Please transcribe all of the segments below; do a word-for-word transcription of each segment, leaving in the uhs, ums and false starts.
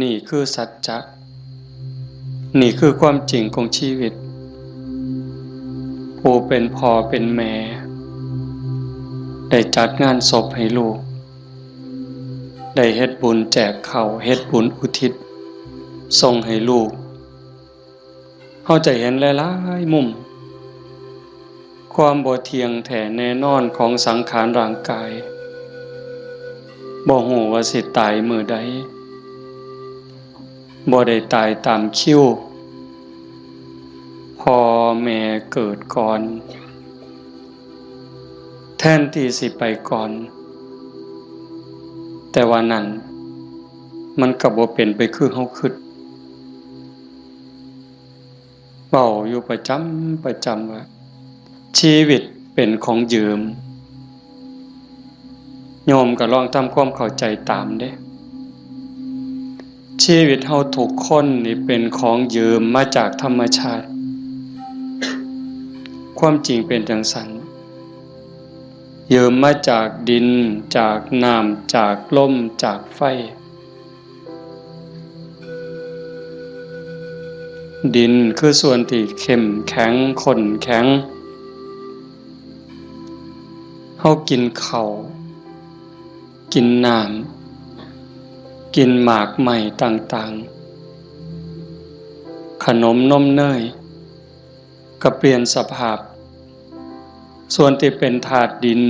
นี่คือสัจจะ นี่คือความจริงของชีวิต ผู้เป็นพ่อเป็นแม่ ได้จัดงานศพให้ลูก ได้เฮ็ดบุญแจกข้าว เฮ็ดบุญอุทิศส่งให้ลูก เฮาจะเห็นหลายๆมุม ความบ่เที่ยงแท้แน่นอนของสังขารร่างกาย บ่ฮู้ว่าสิตายมื้อใด บ่ได้ตายตามคิว พ่อแม่เกิดก่อน แทนที่สิไปก่อน แต่ว่านั่นมันก็บ่เป็นไปคือเฮาคิด เว้าอยู่ประจำประจำว่า ชีวิตเป็นของยืม โยมก็ลองทำความเข้าใจตามเด้ ชีวิตเฮาทุกคนนี่เป็นของยืมมาจากธรรมชาติ ความจริงเป็นจั่งซั้น ยืมมาจากดิน จากน้ำ จากลม จากไฟ ดินคือส่วนที่เข้มแข็ง ข้นแข็ง เฮากินข้าว กินน้ำ กินหมากไม้ต่างๆ ขนมนมเนย ก็เปลี่ยนสภาพ ส่วนที่เป็นธาตุดิน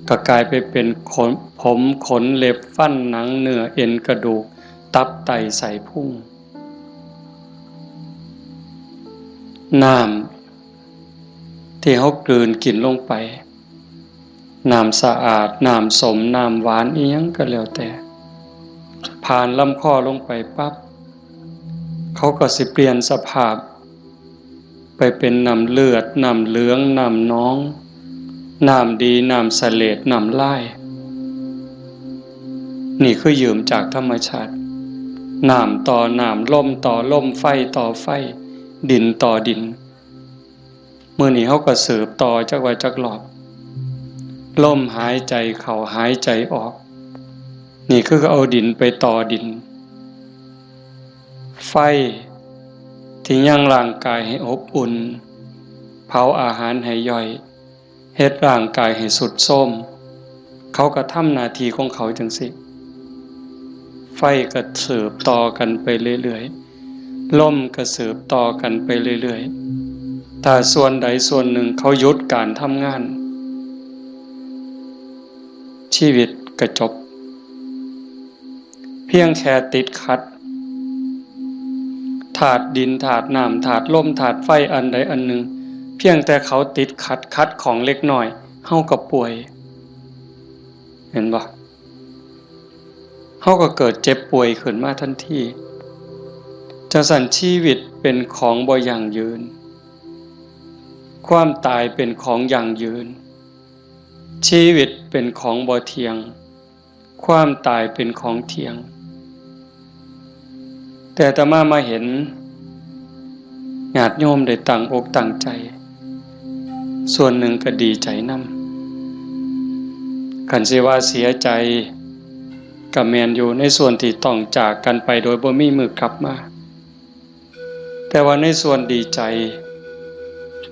ก็กลายไปเป็นขน ผม ขน เล็บ ฟัน หนัง เนื้อ เอ็น กระดูก ตับ ไต ไส้พุง น้ำที่เฮากลืนกินลงไป น้ำสะอาด น้ำส้ม น้ำหวาน อิหยังก็แล้วแต่ ผ่านลำคอลงไปปั๊บ เขาก็สิเปลี่ยนสภาพ ไปเป็นน้ำเลือด น้ำเหลือง น้ำหนอง น้ำดี น้ำเสลด น้ำลาย นี่คือยืมจากธรรมชาติ น้ำต่อน้ำ ลมต่อลม ไฟต่อไฟ ดินต่อดิน มื้อนี้เฮาก็สืบต่อจักว่าจักรอบ ลมหายใจเข้าหายใจออก นี่คือเอาดินไปต่อดิน ไฟที่ยังร่างกายให้อบอุ่น เผาอาหารให้ย่อย เฮ็ดร่างกายให้ทรุดโทรม เขาก็ทำหน้าที่ของเขาจั่งซี้ ไฟก็สืบต่อกันไปเรื่อยๆ ลมก็สืบต่อกันไปเรื่อยๆ ถ้าส่วนใดส่วนหนึ่งเขาหยุดการทำงาน ชีวิตก็จบ เพียงแค่ติดขัด ธาตุดิน ธาตุน้ำ ธาตุลม ธาตุไฟ อันใดอันหนึ่ง เพียงแต่เขาติดขัด ขัดข้องเล็กน้อย เฮาก็ป่วย เห็นบ่ เฮาก็เกิดเจ็บป่วยขึ้นมาทันที จั่งซั้นชีวิตเป็นของบ่ยั่งยืน ความตายเป็นของยั่งยืน ชีวิตเป็นของบ่เที่ยง ความตายเป็นของเที่ยง แต่อาตมามาเห็นญาติโยมได้ตั้งอกตั้งใจ ส่วนหนึ่งก็ดีใจนำ คันสิว่าเสียใจก็แม่นอยู่ ในส่วนที่ต้องจากกันไปโดยบ่มีมื้อกลับมา แต่ว่าในส่วนดีใจ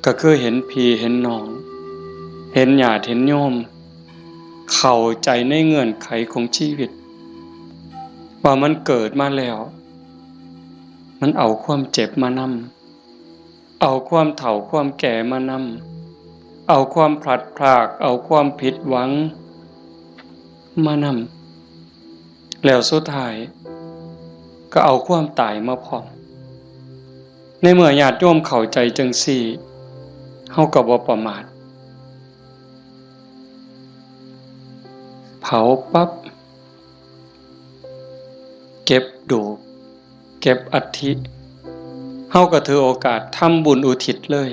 ก็คือเห็นพี่เห็นน้อง เห็นญาติเห็นโยม เข้าใจในเงื่อนไขของชีวิต ว่ามันเกิดมาแล้ว มันเอาความเจ็บมานำ เอาความเฒ่าความแก่มานำ เอาความพลัดพราก เอาความผิดหวังมานำ แล้วสุดท้ายก็เอาความตายมาพร้อม ในเมื่อญาติโยมเข้าใจจั่งซี้ เฮาก็บ่ประมาท เผาปั๊บ เก็บดูก เก็บอัฐิ เฮาก็ถือโอกาสทำบุญอุทิศเลย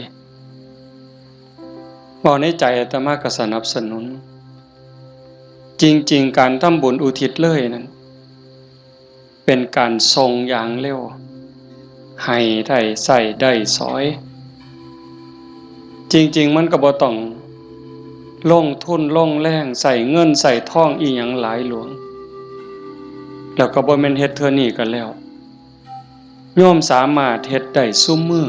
เว้าในใจอาตมาก็สนับสนุน จริงๆ การทำบุญอุทิศเลยนั้น เป็นการส่งอย่างเร็ว ให้ได้ใช้ได้สอย จริงๆ มันก็บ่ต้องลงทุนลงแรง ใช้เงินใช้ทองอิหยังหลายหลวง แล้วก็บ่แม่นเฮ็ดเทื่อนี้ก็แล้ว โยมสามารถเฮ็ดได้ซุมื้อ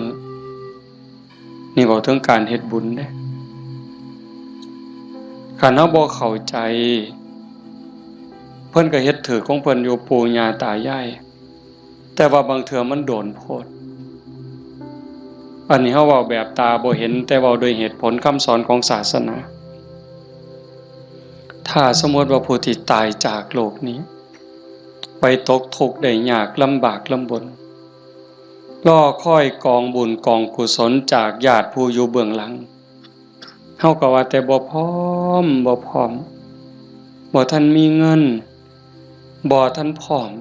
นี่เว้าถึงการเฮ็ดบุญเด้ คันเฮาบ่เข้าใจ เพิ่นก็เฮ็ดถืกของเพิ่นอยู่ ปู่ย่าตายาย แต่ว่าบางเทื่อมันโดนโพด อันนี้เฮาเว้าแบบตาบ่เห็น แต่เว้าโดยเหตุผลคำสอนของศาสนา ถ้าสมมติว่าผู้ที่ตายจากโลกนี้ ไปตกทุกข์ได้ยากลำบากลำบน รอคอยกองบุญกองกุศลจากญาติผู้อยู่เบื้องหลัง เฮาก็ว่าแต่บ่พร้อม บ่พร้อม บ่ทันมีเงิน บ่ทันพร้อม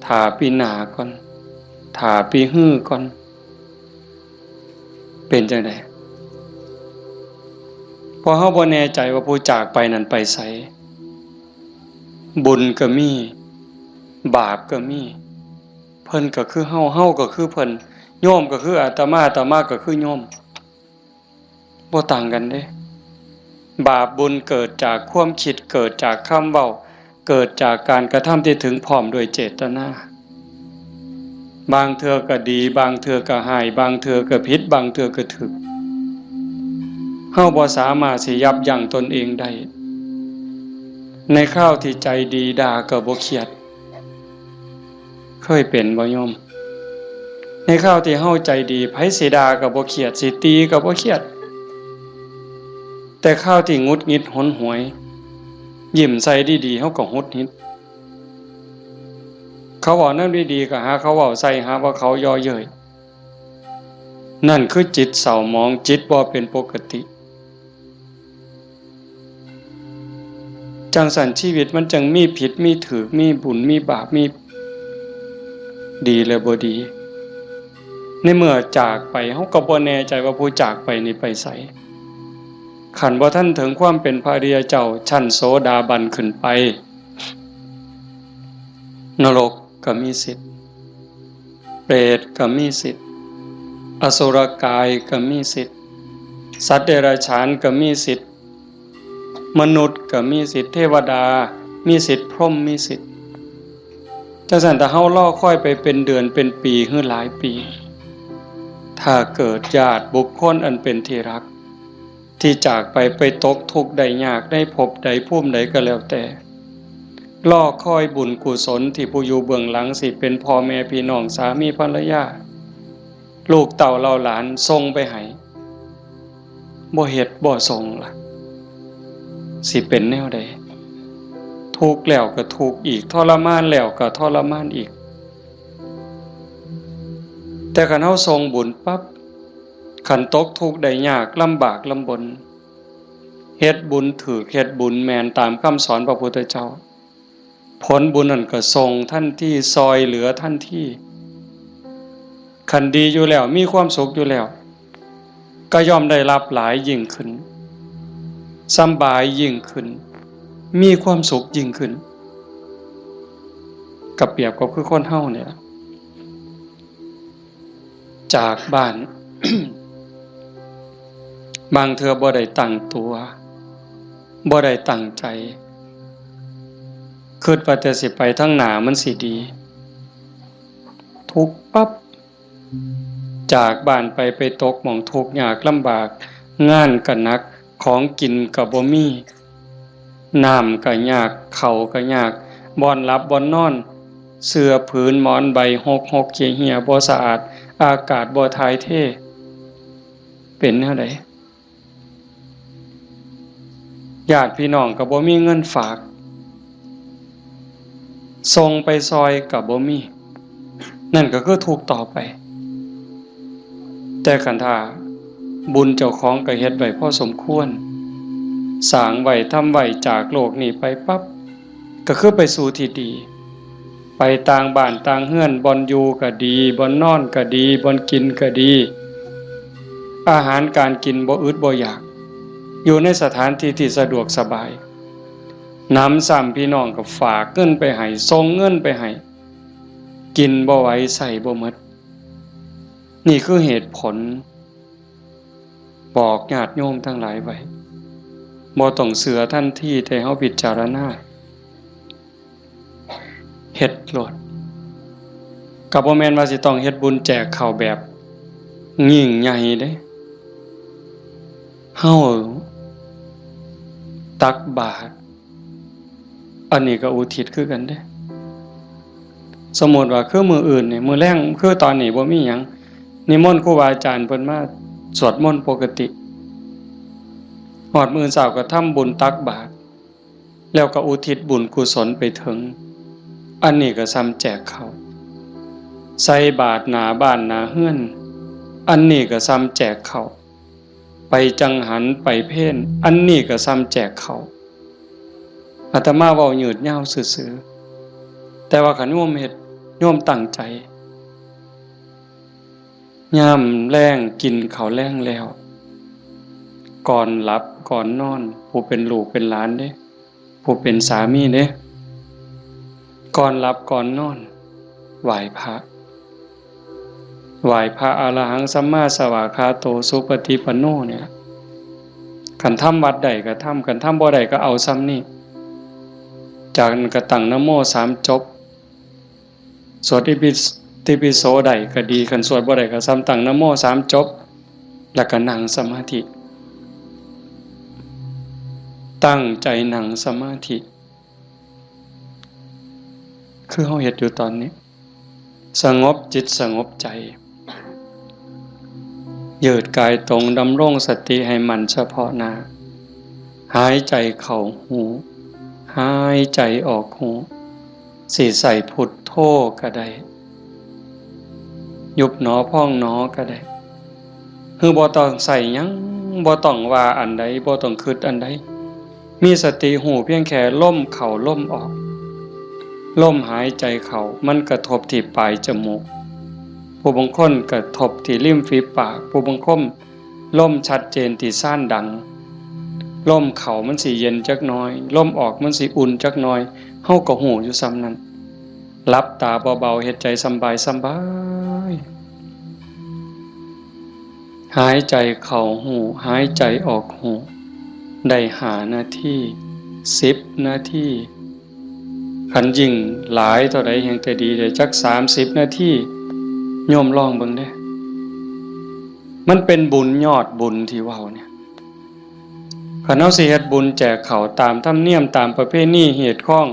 ถ้าปีหน้าก่อน ถ้าปีฮือก่อน เป็นจั่งใด เพราะเฮาบ่แน่ใจว่าผู้จากไปนั้นไปไส บุญก็มี บาปก็มี เพิ่นก็คือเฮา เฮาก็คือเพิ่น โยมก็คืออาตมา อาตมาก็คือโยม บ่ต่างกันเด้ บาปบุญเกิดจากความคิด เกิดจากคำเว้า เกิดจากการกระทำที่ถึงพร้อมด้วยเจตนา บางเทื่อก็ดี บางเทื่อก็ฮ้าย บางเทื่อก็ผิด บางเทื่อก็ถูก เฮาบ่สามารถสิยับยั้งตนเองได้ ในคราวที่ใจดีด่าก็บ่เครียด เคยเป็นบ่โยม ในคราวที่เฮาใจดี ไผสิด่าก็บ่เครียด สิตีก็บ่เครียด แต่คราวที่หงุดหงิดหนหวย ยิ้มใส่ดีๆ เฮาก็หงุดหงิด เขาเว้าแนวดีๆ ก็หาเขาเว้าใส่ หาว่าเขาเยาะเย้ย นั่นคือจิตเศร้าหมอง จิตบ่เป็นปกติ จั่งซั้นชีวิตมันจั่งมีผิดมีถูก มีบุญมีบาป มีดีและบ่ดี ในเมื่อจากไป เฮาก็บ่แน่ใจว่าผู้จากไปนี่ไปไส คันบ่ทันถึงความเป็นพระอริยเจ้าชั้นโสดาบันขึ้นไป นรกก็มีสิทธิ์ เปรตก็มีสิทธิ์ อสุรกายก็มีสิทธิ์ สัตว์เดรัจฉานก็มีสิทธิ์ มนุษย์ก็มีสิทธิ์ เทวดามีสิทธิ์ พรหมมีสิทธิ์ จั่งซั้นถ้าเฮารอคอยไปเป็นเดือนเป็นปีหรือหลายปี ถ้าเกิดญาติบุคคลอันเป็นที่รัก ที่จากไป ไปตกทุกข์ได้ยากในภพใดภูมิใดก็แล้วแต่ รอคอยบุญกุศลที่ผู้อยู่เบื้องหลัง สิเป็นพ่อแม่พี่น้อง สามีภรรยา ลูกเต้าเหล่าหลานส่งไปให้ บ่เฮ็ดบ่ส่งล่ะ สิเป็นแนวใด ทุกข์แล้วก็ทุกข์อีก ทรมานแล้วก็ทรมานอีก แต่คันเฮาส่งบุญปั๊บ คันตกทุกข์ได้ยากลำบากลำบน เฮ็ดบุญถูก เฮ็ดบุญแม่นตามคำสอนพระพุทธเจ้า ผลบุญนั่นก็ส่งทันที ซ่อยเหลือทันที คันดีอยู่แล้ว มีความสุขอยู่แล้ว ก็ย่อมได้รับหลายยิ่งขึ้น สำบายยิ่งขึ้น มีความสุขยิ่งขึ้น ก็เปรียบกับคือคนเฮาเนี่ย จากบ้าน บางเทื่อบ่ได้ตั้งตัว บ่ได้ตั้งใจ คิดว่าแต่สิไปทางหน้ามันสิดี ทุกข์ปั๊บ จากบ้านไป ไปตกหม่องทุกข์ยากลำบาก งานก็หนัก ของกินก็บ่มี น้ำก็ยาก ข้าวก็ยาก บ่อนหลับบ่อนนอน เสื่อผืนหมอนใบหกหกเหี่ยเหี่ย บ่สะอาด อากาศบ่ถ่ายเท เป็นแนวใด ญาติพี่น้องก็บ่มีเงินฝาก ส่งไปซ่อยก็บ่มี นั่นก็คือทุกข์ต่อไป แต่คันถ้าบุญเจ้าของก็เฮ็ดไว้พอสมควร สร้างไว้ ทำไว้ จากโลกนี้ไปปั๊บ ก็คือไปสู่ที่ดี ไปต่างบ้านต่างเฮือน บ่อนอยู่ก็ดี บ่อนนอนก็ดี บ่อนกินก็ดี อาหารการกินบ่อึดบ่อยาก อยู่ในสถานที่ที่สะดวกสบาย หนำซ้ำพี่น้องก็ฝากเงินไปให้ ส่งเงินไปให้ กินบ่ไหว ใช้บ่หมด นี่คือเหตุผล บอกญาติโยมทั้งหลายไว้ บ่ต้องเชื่อทันที แต่เฮาพิจารณา เฮ็ดโลด ก็บ่แม่นว่าสิต้องเฮ็ดบุญแจกข้าวแบบยิ่งใหญ่เด้ เฮาตักบาตร อันนี้ก็อุทิศคือกันเด้ สมมุติว่าคือมื้ออื่นนี่ มื้อแลง คือตอนนี้บ่มีหยัง นิมนต์ครูบาอาจารย์เพิ่นมาสวดมนต์ปกติ ฮอดมื้อเช้าก็ทำบุญตักบาตร แล้วก็อุทิศบุญกุศลไปถึง อันนี้ก็ส่ำแจกข้าว ใส่บาตรหน้าบ้านหน้าเฮือน อันนี้ก็ส่ำแจกข้าว ไปจังหันไปเพล อันนี้ก็ส่ำแจกข้าว อาตมาเว้ายืดยาวซื่อๆ แต่ว่าคันโยมเฮ็ด โยมตั้งใจ ยามแลงกินข้าวแลงแล้ว ก่อนหลับก่อนนอน ผู้เป็นลูกเป็นหลานเด้ ผู้เป็นสามีเด้ ก่อนหลับก่อนนอน ไหว้พระ ไหว้พระอรหังสัมมาสวากขาโตสุปฏิปันโนเนี่ย คันทำวัดได้ก็ทำ คันทำบ่ได้ก็เอาส่ำนี้ จากนั้นก็ตั้งนะโมสามจบ สวดอิติปิโสได้ก็ดี คันสวดบ่ได้ก็ส่ำตั้งนะโมสามจบ แล้วก็นั่งสมาธิ ตั้งใจนั่งสมาธิ คือเฮาเฮ็ดอยู่ตอนนี้ สงบจิตสงบใจ ยืดกายตรง ดำรงสติให้มั่นเฉพาะหน้า หายใจเข้าฮู้ หายใจออกฮู้ สิใส่พุทโธก็ได้ ยุบหนอพองหนอก็ได้ คือบ่ต้องใส่หยัง บ่ต้องว่าอันใด บ่ต้องคิดอันใด มีสติฮู้เพียงแค่ลมเข้าลมออก ลมหายใจเข้ามันกระทบที่ปลายจมูก ผู้บางคนกระทบที่ริมฝีปาก ผู้บางคนลมชัดเจนที่ซานดัง ลมเข้ามันสิเย็นจักหน่อย ลมออกมันสิอุ่นจักหน่อย เฮาก็ฮู้อยู่ส่ำนั้น หลับตาเบาๆ เฮ็ดใจสำบายสำบาย หายใจเข้าฮู้ หายใจออกฮู้ ได้ห้านาที สิบนาที คันยิ่งหลายเท่าใดแฮ่งแต่ดี ได้จักสามสิบนาที โยมลองเบิ่งเด้ มันเป็นบุญยอดบุญที่เว้าเนี่ย คันเฮาสิเฮ็ดบุญแจกข้าวตามธรรมเนียม ตามประเพณีฮีตคอง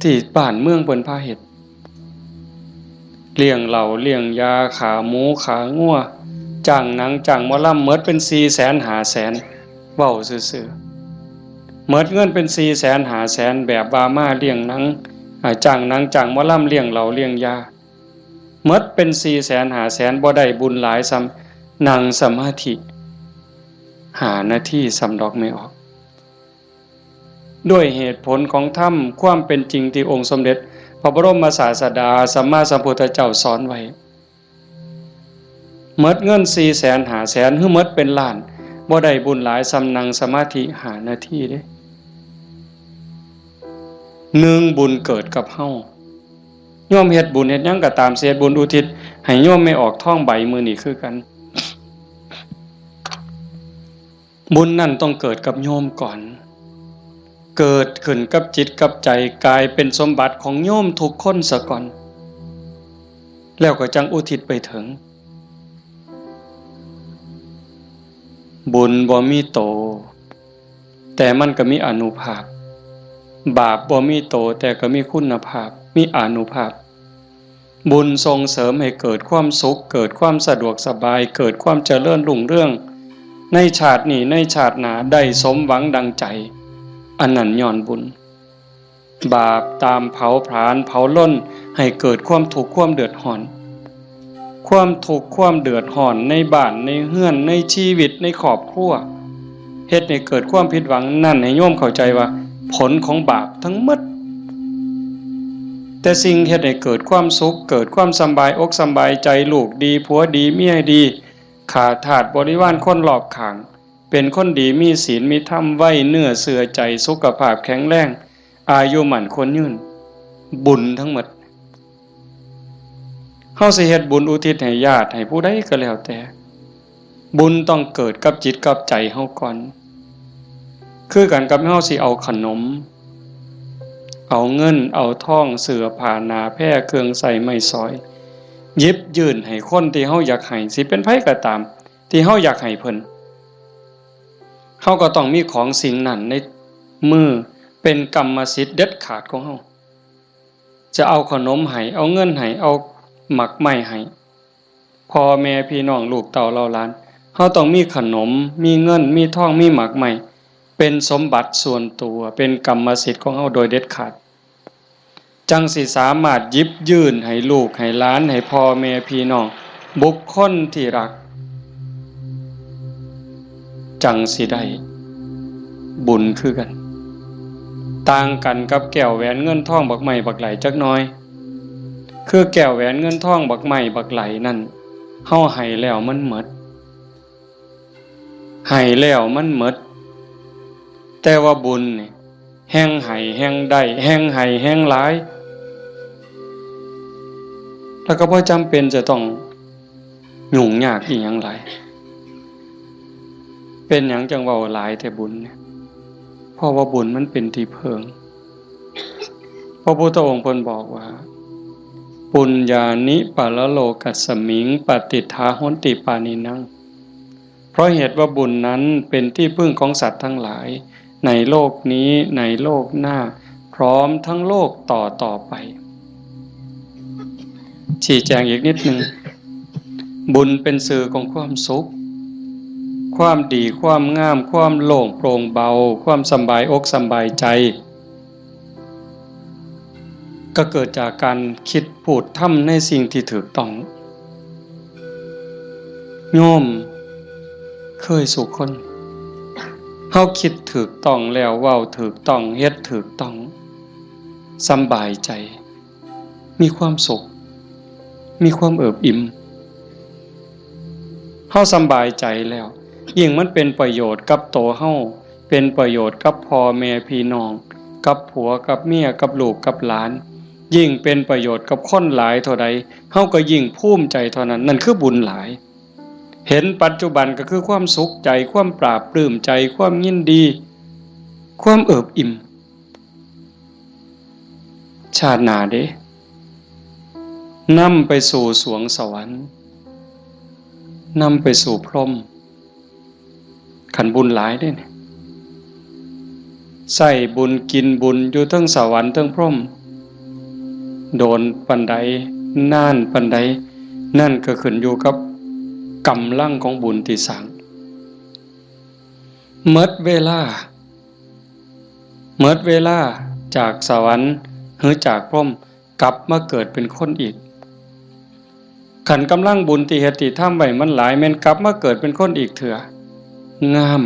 ที่บ้านเมืองเพิ่นพาเฮ็ด เลี้ยงเหล้าเลี้ยงยา ฆ่าหมูฆ่างัว จ้างหนังจ้างหมอลำ หมดเป็นสี่แสนห้าแสน เว้าซื่อๆ หมดเงินเป็นสี่แสนห้าแสน แบบว่ามาเลี้ยงหนัง อ่า จ้างหนังจ้างหมอลำ เลี้ยงเหล้าเลี้ยงยา หมดเป็นสี่แสนห้าแสน บ่ได้บุญหลายส่ำนั่งสมาธิห้านาทีส่ำดอก แม่ออก ด้วยเหตุผลของธรรม ความเป็นจริงที่องค์สมเด็จพระบรมศาสดาสัมมาสัมพุทธเจ้าสอนไว้ หมดเงินสี่แสนห้าแสน หรือหมดเป็นล้าน บ่ได้บุญหลายส่ำนั่งสมาธิห้านาทีเด้ หนึ่ง บุญเกิดกับเฮา โยมเฮ็ดบุญเฮ็ดหยังก็ตาม สิเฮ็ดบุญอุทิศให้โยมแม่ออกทองใบมื้อนี้คือกัน บุญนั่นต้องเกิดกับโยมก่อน เกิดขึ้นกับจิตกับใจ กลายเป็นสมบัติของโยมทุกคนซะก่อน แล้วก็จั่งอุทิศไปถึง บุญบ่มีโต แต่มันก็มีอานุภาพ บาปบ่มีโต แต่ก็มีคุณภาพ มีอานุภาพ บุญส่งเสริมให้เกิดความสุข เกิดความสะดวกสบาย เกิดความเจริญรุ่งเรือง ในชาตินี้ ในชาติหน้า ได้สมหวังดังใจ อันนั้นย้อนบุญ บาปตามเผาผลาญเผาลนให้เกิดความทุกข์ความเดือดร้อน ความทุกข์ความเดือดร้อนในบ้านในเฮือนในชีวิตในครอบครัว เฮ็ดให้เกิดความผิดหวัง นั่นให้โยมเข้าใจว่าผลของบาปทั้งหมด แต่สิ่งเฮ็ดให้เกิดความสุข เกิดความสำบายอกสำบายใจ ลูกดีผัวดีเมียดี ข้าทาสบริวารคนรอบข้าง เป็นคนดีมีศีลมีธรรม ไว้เนื้อเชื่อใจ สุขภาพแข็งแรง อายุมั่นขวัญยืน บุญทั้งหมด เฮาสิเฮ็ดบุญอุทิศให้ญาติให้ผู้ใดก็แล้วแต่ บุญต้องเกิดกับจิตกับใจเฮาก่อน คือกันกับเฮาสิเอาขนม เอาเงินเอาทอง เสื้อผ้าหน้าแพร เครื่องใช้ไม้สอย หยิบยื่นให้คนที่เฮาอยากให้ สิเป็นไผก็ตาม ที่เฮาอยากให้เพิ่น เฮาก็ต้องมีของสิ่งนั้นในมือ เป็นกรรมสิทธิ์เด็ดขาดของเฮา จะเอาขนมให้ เอาเงินให้ เอาหมากไม้ให้ พ่อแม่พี่น้องลูกเต้าเหล่าหลาน เฮาต้องมีขนม มีเงิน มีทอง มีหมากไม้ เป็นสมบัติส่วนตัว เป็นกรรมสิทธิ์ของเฮาโดยเด็ดขาด จั่งสิสามารถหยิบยื่นให้ลูกให้หลาน ให้พ่อแม่พี่น้อง บุคคลที่รัก จั่งสิได้บุญคือกัน ต่างกันกับแก้วแหวนเงินทองบักไม้บักไหลจักหน่อย คือแก้วแหวนเงินทองบักไม้บักไหลนั่น เฮาให้แล้วมันหมด ให้แล้วมันหมด แต่ว่าบุญนี่ แฮ่งให้แฮ่งได้ แฮ่งให้แฮ่งหลาย แล้วก็บ่จำเป็นจะต้องยุ่งยากอีหยังหลาย เป็นหยังจั่งเว้าหลายแต่บุญเนี่ย เพราะว่าบุญมันเป็นที่เพิ่ง พระพุทธองค์เพิ่นบอกว่า ปุญญานิปะระโลกัสสมิง ปะติฏฐาหอนติปานินัง เพราะเหตุว่าบุญนั้นเป็นที่พึ่งของสัตว์ทั้งหลาย ในโลกนี้ ในโลกหน้า พร้อมทั้งโลกต่อต่อไป ชี้แจงอีกนิดหนึ่ง บุญเป็นสื่อของความสุข ความดี ความงาม ความโล่งโปร่งเบา ความสำบายอกสำบายใจ ก็เกิดจากการคิดพูดทำในสิ่งที่ถูกต้อง โยมเคยสู่คน เฮาคิดถูกต้องแล้ว เว้าถูกต้อง เฮ็ดถูกต้อง สำบายใจ มีความสุข มีความเอิบอิ่ม เฮาสำบายใจแล้ว ยิ่งมันเป็นประโยชน์กับตัวเฮา เป็นประโยชน์กับพ่อแม่พี่น้อง กับผัวกับเมีย กับลูกกับหลาน ยิ่งเป็นประโยชน์กับคนหลายเท่าใด เฮาก็ยิ่งภูมิใจเท่านั้น นั่นคือบุญหลาย เห็นปัจจุบันก็คือความสุขใจ ความปลาบปลื้มใจ ความยินดี ความเอิบอิ่ม ชาติหน้าเด้ นำไปสู่สวงสวรรค์ นำไปสู่พรหม คันบุญหลายเด้เนี่ย ใช้บุญกินบุญอยู่เทิงสวรรค์เทิงพรหม โดนปานใด นานปานใด นั่นก็ขึ้นอยู่กับกำลังของบุญที่สร้าง หมดเวลา หมดเวลาจากสวรรค์หรือจากพรหม กลับมาเกิดเป็นคนอีก คันกำลังบุญที่เฮ็ดที่ทำไว้มันหลาย แม่นกลับมาเกิดเป็นคนอีกเทื่อ งาม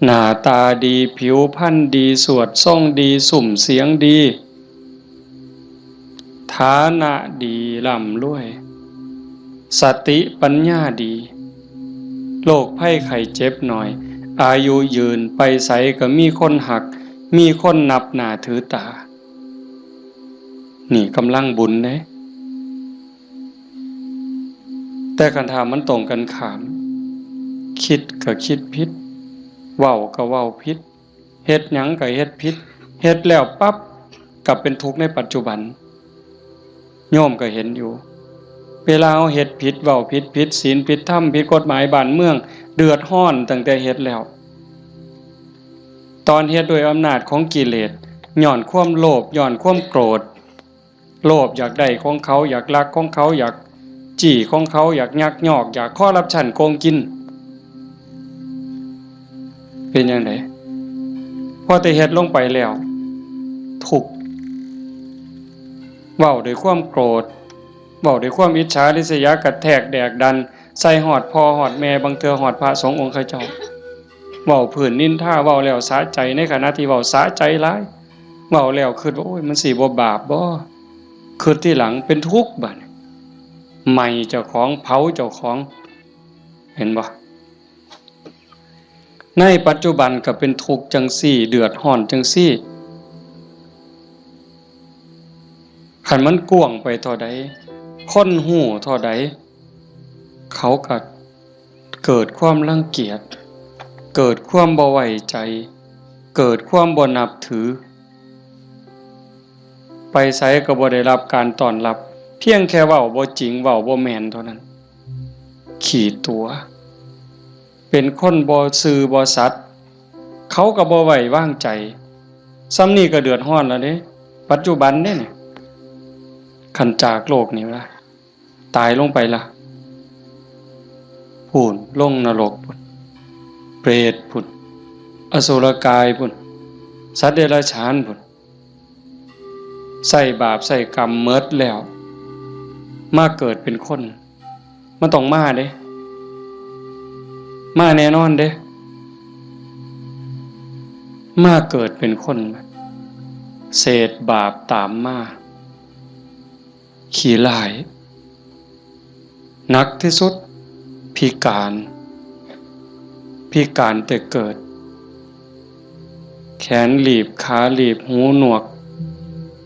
หน้าตาดี ผิวพรรณดี สวดทรงดี ซุ่มเสียงดี ฐานะดี ร่ำรวย สติปัญญาดี โรคภัยไข้เจ็บน้อย อายุยืน ไปไสก็มีคนฮัก มีคนนับหน้าถือตา นี่กำลังบุญเด้ แต่คันถ้ามันตรงกันข้าม คิดก็คิดผิด เว้าก็เว้าผิด เฮ็ดหยังก็เฮ็ดผิด เฮ็ดแล้วปั๊บ กลับเป็นทุกข์ในปัจจุบัน โยมก็เห็นอยู่ เวลาเฮาเฮ็ดผิด เว้าผิด ผิดศีล ผิดธรรม ผิดกฎหมายบ้านเมือง เดือดร้อนตั้งแต่เฮ็ดแล้ว ตอนเฮ็ดด้วยอำนาจของกิเลส ย้อนความโลภ ย้อนความโกรธ โลภอยากได้ของเขา อยากลักของเขา อยากจี้ของเขา อยากยักยอก อยากคอร์รัปชันโกงกิน เป็นจั่งใด พอแต่เฮ็ดลงไปแล้ว ทุกข์ เว้าด้วยความโกรธ เว้าด้วยความอิจฉาริษยา กระแทกแดกดัน ใส่ฮอดพ่อฮอดแม่ บางเทื่อฮอดพระสงฆ์องค์ข้าเจ้า เว้าพื้นนินทา เว้าแล้วสะใจ ในขณะที่เว้าสะใจหลาย เว้าแล้วคิดว่า โอ้ย มันสิบ่บาปบ่ คิดทีหลังเป็นทุกข์บัดนี้ ไหม้เจ้าของ เผาเจ้าของ เห็นบ่ ในปัจจุบันก็เป็นทุกข์จั่งซี้ เดือดร้อนจั่งซี้ คันมันกว้างไปเท่าใด คนฮู้เท่าใด เขาก็เกิดความรังเกียจ เกิดความบ่ไว้ใจ เกิดความบ่นับถือ ไปไสก็บ่ได้รับการต้อนรับ เพียงแค่เว้าบ่จริง เว้าบ่แม่นเท่านั้น ขี้ตั๋ว เป็นคนบ่ซื่อบ่สัตย์ เขาก็บ่ไว้วางใจ ส่ำนี้ก็เดือดร้อนแล้วเด้ ปัจจุบันเด้นี่ คันจากโลกนี้ละ ตายลงไปละ พู้น ลงนรกพู้น เปรตพู้น อสุรกายพู้น สัตว์เดรัจฉานพู้น ใช้บาปใช้กรรมหมดแล้ว มาเกิดเป็นคน มันต้องมาเด้ มาแน่นอนเด้ มาเกิดเป็นคน เศษบาปตามมา ขี้ร้าย หนักที่สุด พิการ พิการแต่เกิด แขนหลีบ ขาหลีบ หูหนวก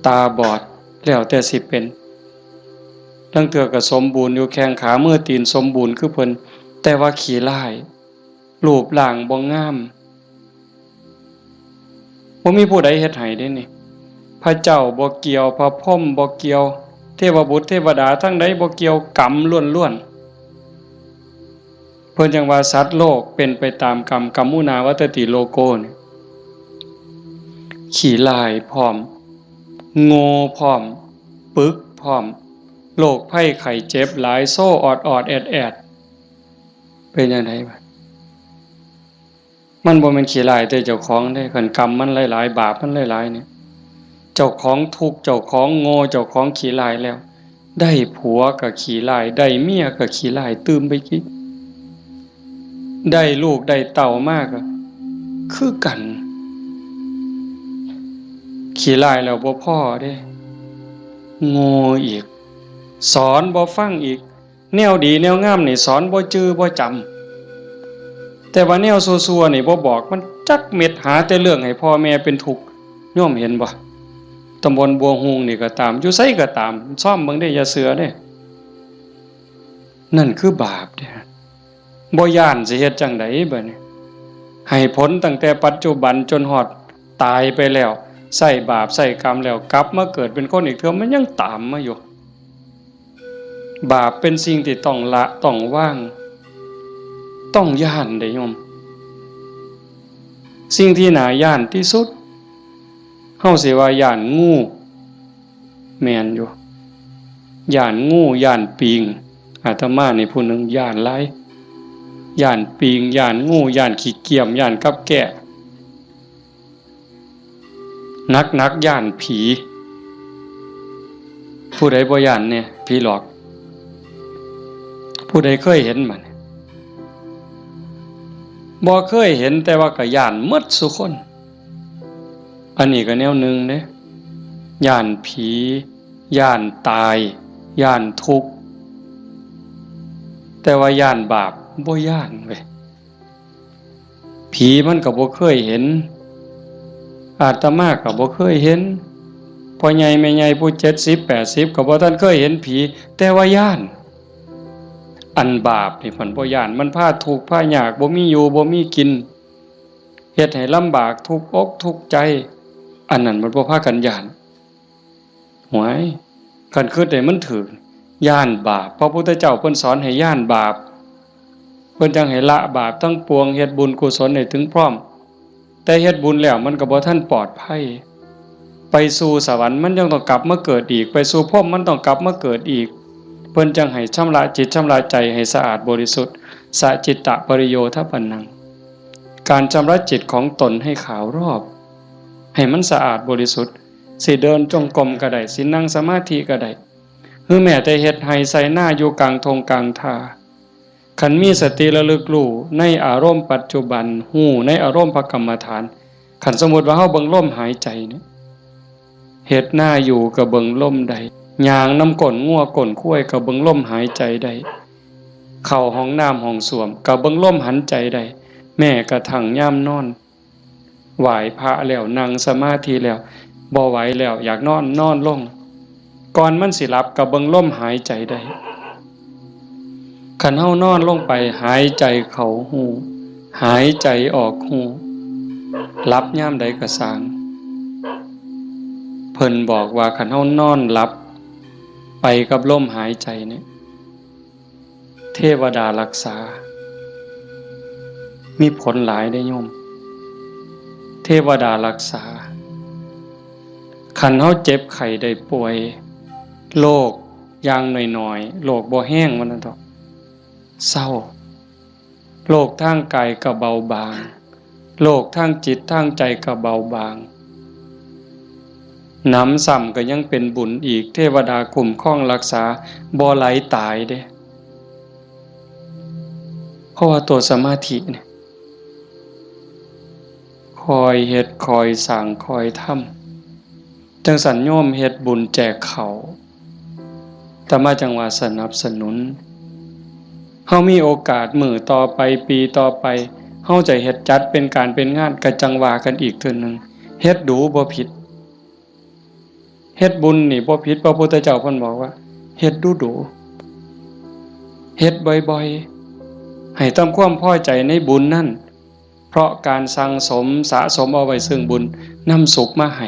ตาบอด แล้วแต่สิเป็น ลางเทื่อก็สมบูรณ์อยู่ แข้งขามือตีนสมบูรณ์คือเพิ่น แต่ว่าขี้ร้าย รูปร่างบ่งาม บ่มีผู้ใดเฮ็ดให้เด้นี่ พระเจ้าบ่เกี่ยว พระพรหมบ่เกี่ยว เทวบุตรเทวดาทั้งใดบ่เกี่ยว กรรมล้วนๆ เพิ่นจั่งว่าสัตว์โลกเป็นไปตามกรรม กัมมุนาวัตติโลโกนี่ ขี้ร้ายพร้อม โง่พร้อม ปึกพร้อม โรคภัยไข้เจ็บหลาย โซออดๆ แอดๆ เป็นจั่งใดบาด มันบ่แม่นขี้ร้ายแต่เจ้าของเด้ คันกรรมมันหลายๆ บาปมันหลายๆ เนี่ย เจ้าของทุกข์ เจ้าของโง่ เจ้าของขี้ร้ายแล้ว ได้ผัวก็ขี้ร้าย ได้เมียก็ขี้ร้าย ตื่มไปกิน ได้ลูกได้เต้ามาก็คือกัน ขี้ร้ายแล้วบ่พอเด้ โง่อีก สอนบ่ฟังอีก แนวดีแนวงามนี่สอนบ่จื่อบ่จำ แต่ว่าแนวซั่วๆ นี่บ่บอกมันจักเม็ด หาแต่เรื่องให้พ่อแม่เป็นทุกข์ โยมเห็นบ่ ตำบลบัวฮูงนี่ก็ตาม อยู่ไสก็ตาม ซ่อมเบิ่งเด้ อย่าเชื่อเด้ นั่นคือบาปเด้ บ่ย้านสิเฮ็ดจั่งใดบัดนี้ ให้ผลตั้งแต่ปัจจุบันจนฮอดตายไปแล้ว ใช้บาปใช้กรรมแล้ว กลับมาเกิดเป็นคนอีกเทื่อ มันยังตามมาอยู่ บาปเป็นสิ่งที่ต้องละ ต้องวาง ต้องย้านเด้โยม สิ่งที่น่าย้านที่สุด เฮาสิว่าย้านงู แม่นอยู่ ย้านงู ย้านปิง อาตมานี่ผู้หนึ่งย้านหลาย ย้านปิง ย้านงู ย้านขี้เกียม ย้านกับแก้ หนักๆ ย้านผี ผู้ใดบ่ย้านแน่ ผีหลอก ผู้ใดเคยเห็นบ่เนี่ย บ่เคยเห็น แต่ว่าก็ย้านหมดซุคน อันนี้ก็แนวหนึ่งเด้ ย้านผี ย้านตาย ย้านทุกข์ แต่ว่าย้านบาปบ่ย้านเว้ย ผีมันก็บ่เคยเห็น อาตมาก็บ่เคยเห็น พ่อใหญ่แม่ใหญ่ผู้เจ็ดสิบแปดสิบก็บ่ทันเคยเห็นผี แต่ว่าย้าน อันบาปนี่เพิ่นบ่ย้าน มันพาทุกข์พายาก บ่มีอยู่บ่มีกิน เฮ็ดให้ลำบากทุกข์อกทุกข์ใจ อันนั้นมันบ่พากันย้าน หวย คันคิดได้มันถืก ย้านบาป พระพุทธเจ้าเพิ่นสอนให้ย้านบาป เพิ่นจั่งให้ละบาปทั้งปวง เฮ็ดบุญกุศลให้ถึงพร้อม แต่เฮ็ดบุญแล้วมันก็บ่ทันปลอดภัย ไปสู่สวรรค์มันยังต้องกลับมาเกิดอีก ไปสู่พรหมมันต้องกลับมาเกิดอีก เพิ่นจั่งให้ชำระจิตชำระใจให้สะอาดบริสุทธิ์ สะจิตตะปริโยทปนัง การชำระจิตของตนให้ขาวรอบ ให้มันสะอาดบริสุทธิ์ สิเดินจงกรมก็ได้ สินั่งสมาธิก็ได้ หรือแม้แต่เฮ็ดไร่ไถนาอยู่กลางท่งกลางท่า คันมีสติระลึกรู้ในอารมณ์ปัจจุบัน รู้ในอารมณ์พระกรรมฐาน คันสมมุติว่าเฮาเบิ่งลมหายใจเนี่ย เฮ็ดนาอยู่ก็เบิ่งลมได้ ย่างนำก้นงัวก้นควายก็เบิ่งลมหายใจได้ เข้าห้องน้ำห้องส้วมก็เบิ่งลมหายใจได้ แม้กระทั่งยามนอน ไหว้พระแล้ว นั่งสมาธิแล้ว บ่ไหวแล้ว อยากนอน นอนลง ก่อนมันสิหลับก็เบิ่งลมหายใจได้ คันเฮานอนลงไป หายใจเข้ารู้ หายใจออกรู้ หลับยามใดก็ซ่าง เพิ่นบอกว่าคันเฮานอนหลับไปกับลมหายใจเนี่ย เทวดารักษา มีผลหลายเด้โยม เทวดารักษา คันเฮาเจ็บไข้ได้ป่วย โรคอย่างน้อยๆ โรคบ่แฮงว่าซั่นเถาะ เซา โรคทางกายก็เบาบาง โรคทางจิตทางใจก็เบาบาง หนำซ้ำก็ยังเป็นบุญอีก เทวดาคุ้มครองรักษา บ่ไหลตายเด้ เพราะว่าตัวสมาธิเนี่ย คอยเฮ็ด คอยสร้าง คอยทำ จั่งซั้นโยมเฮ็ดบุญแจกข้าว อาตมาจั่งว่าสนับสนุน เฮามีโอกาสมื้อต่อไป ปีต่อไป เฮาจะเฮ็ดจัดเป็นการเป็นงาน ก็จั่งว่ากันอีกเทื่อหนึ่ง เฮ็ดดูบ่ผิด เฮ็ดบุญนี่บ่ผิด พระพุทธเจ้าเพิ่นบอกว่า เฮ็ดดูดู เฮ็ดบ่อยๆ ให้ทำความพอใจในบุญนั่น เพราะการสั่งสมสะสมเอาไว้ซึ่งบุญ นำสุขมาให้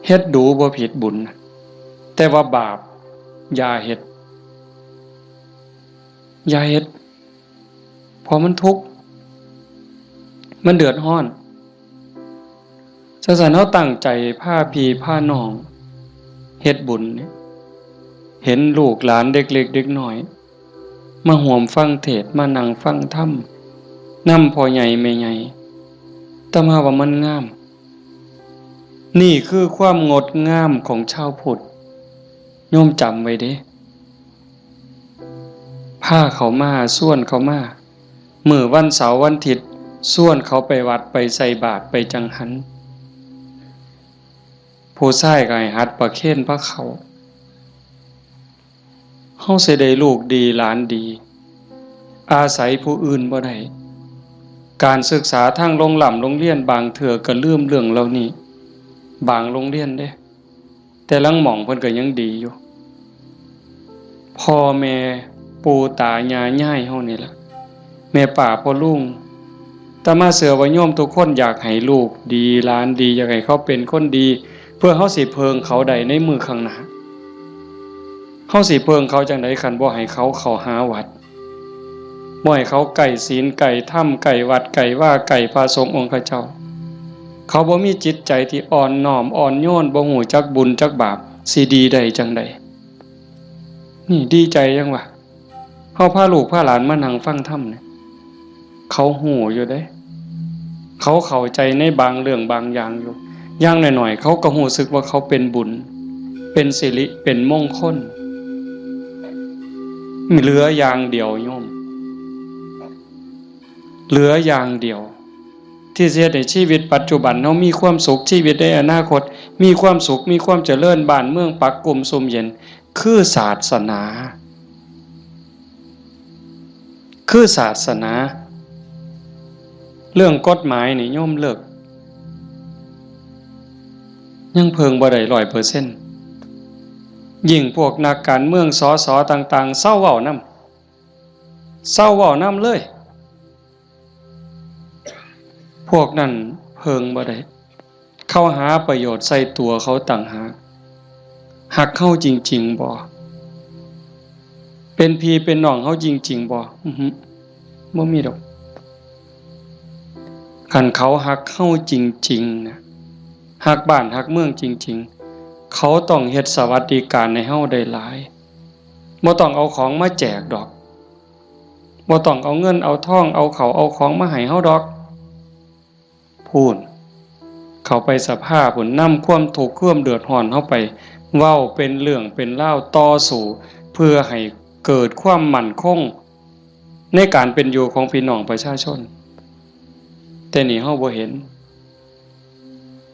เฮ็ดดูบ่ผิดบุญ แต่ว่าบาปอย่าเฮ็ด อย่าเฮ็ด เพราะมันทุกข์ มันเดือดร้อน จั่งซั้นเฮาตั้งใจพาพี่พาน้องเฮ็ดบุญเนี่ย เห็นลูกหลานเด็กเล็กเด็กน้อย มาร่วมฟังเทศน์ มานั่งฟังธรรม นำพ่อใหญ่แม่ใหญ่ อาตมาว่ามันงาม นี่คือความงดงามของชาวพุทธ โยมจำไว้เด้ พาเขามา ชวนเขามา มื้อวันเสาร์วันอาทิตย์ ชวนเขาไปวัด ไปใส่บาตร ไปจังหัน ผู้ชายก็ให้หัดประเคนพาเข้า เฮาสิได้ลูกดีหลานดี อาศัยผู้อื่นบ่ได้ การศึกษาทางโรงร่ำโรงเรียนบางเทื่อก็ลืมเรื่องเหล่านี้ บางโรงเรียนเด้ แต่ลางหม่องเพิ่นก็ยังดีอยู่ พ่อแม่ปู่ตายายยายเฮานี่ล่ะ แม่ป้าพ่อลุง อาตมาเชื่อว่าโยมทุกคนอยากให้ลูกดีหลานดี อยากให้เขาเป็นคนดี เพื่อเฮาสิเพิ่งเขาได้ในมื้อข้างหน้า เฮาสิเพิ่งเขาจั่งใดคันบ่ให้เขาเข้าหาวัด บ่ให้เขาใกล้ศีลใกล้ธรรมใกล้วัดใกล้วาใกล้พระสงฆ์องค์เจ้า เขาบ่มีจิตใจที่อ่อนน้อมอ่อนโยน บ่ฮู้จักบุญจักบาป สิดีได้จั่งใด นี่ดีใจจั่งวะ เฮาพาลูกพาหลานมานั่งฟังธรรมเนี่ย เขาฮู้อยู่เด้ เขาเข้าใจในบางเรื่องบางอย่างอยู่ อย่างน้อยๆ เขาก็ฮู้สึกว่าเขาเป็นบุญ เป็นสิริ เป็นมงคล เหลืออย่างเดียวโยม เหลืออย่างเดียว ที่สิเฮ็ดให้ชีวิตปัจจุบันเฮามีความสุข ชีวิตในอนาคตมีความสุข มีความเจริญ บ้านเมืองปักกุมซุ่มเย็น คือศาสนา คือศาสนา เรื่องกฎหมายนี่โยมเลิก ยังเพิ่งบ่ได้ร้อยเปอร์เซ็นต์ ยิ่งพวกนักการเมือง สส ต่างๆ เซาเว้านำ เซาเว้านำเลย พวกนั้นเพิ่งบ่ได้ เขาหาประโยชน์ใส่ตัวเขาต่างหาก ฮักเฮาจริงๆ บ่ เป็นพี่เป็นน้องเฮาจริงๆ บ่ อือหือ บ่มีดอก คันเขาฮักเฮาจริงๆ นะ ฮักบ้านฮักเมืองจริงๆ เขาต้องเฮ็ดสวัสดิการให้เฮาได้หลาย บ่ต้องเอาของมาแจกดอก บ่ต้องเอาเงินเอาทอง เอาข้าวเอาของมาให้เฮาดอก พู้น เข้าไปสภาพู้น นำความทุกข์ความเดือดร้อนเฮาไป เว้าเป็นเรื่องเป็นราว ต่อสู้ เพื่อให้เกิดความมั่นคง ในการเป็นอยู่ของพี่น้องประชาชน แต่นี่เฮาบ่เห็น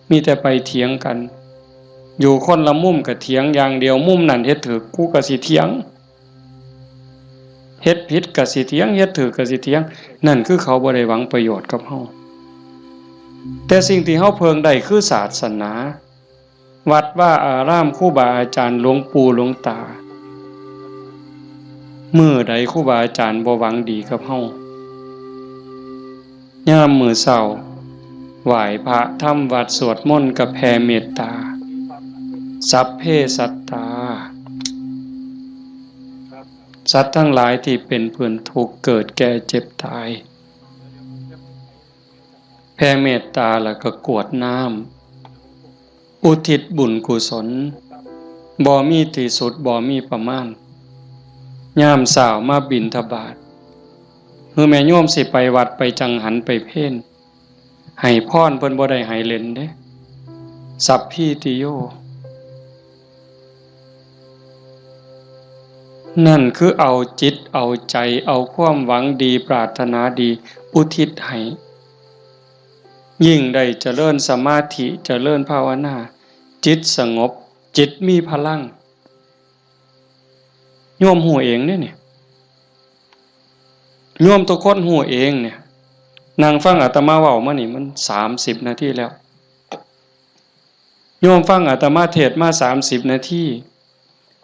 มีแต่ไปเถียงกัน อยู่คนละมุมก็เถียงอย่างเดียว มุมนั่นเฮ็ดถูก กูก็สิเถียง เฮ็ดผิดก็สิเถียง เฮ็ดถูกก็สิเถียง นั่นคือเขาบ่ได้หวังประโยชน์กับเฮา แต่สิ่งที่เฮาเพิ่งได้คือศาสนา วัดวาอาราม ครูบาอาจารย์ หลวงปู่หลวงตา มื้อใดครูบาอาจารย์บ่หวังดีกับเฮา ยามมื้อเช้า ไหว้พระทำวัตรสวดมนต์กับแผ่เมตตา สัพเพสัตตา สัตว์ทั้งหลายที่เป็นเพื่อนทุกข์เกิดแก่เจ็บตาย แผ่เมตตาแล้วก็กรวดน้ำ อุทิศบุญกุศล บ่มีที่สุด บ่มีประมาณ ยามเช้ามาบิณฑบาต คือแม่โยมสิไปวัดไปจังหันไปเพล ให้พรเพิ่นบ่ได้ให้เล่นเด้ สัพพีติโย นั่นคือเอาจิตเอาใจ เอาความหวังดีปรารถนาดีอุทิศให้ ยิ่งได้เจริญสมาธิเจริญภาวนา จิตสงบ จิตมีพลัง โยมฮู้เองเด้เนี่ย โยมทุกคนฮู้เองเนี่ย นั่งฟังอาตมาเว้ามานี่มันสามสิบนาทีแล้ว โยมฟังอาตมาเทศน์มาสามสิบนาที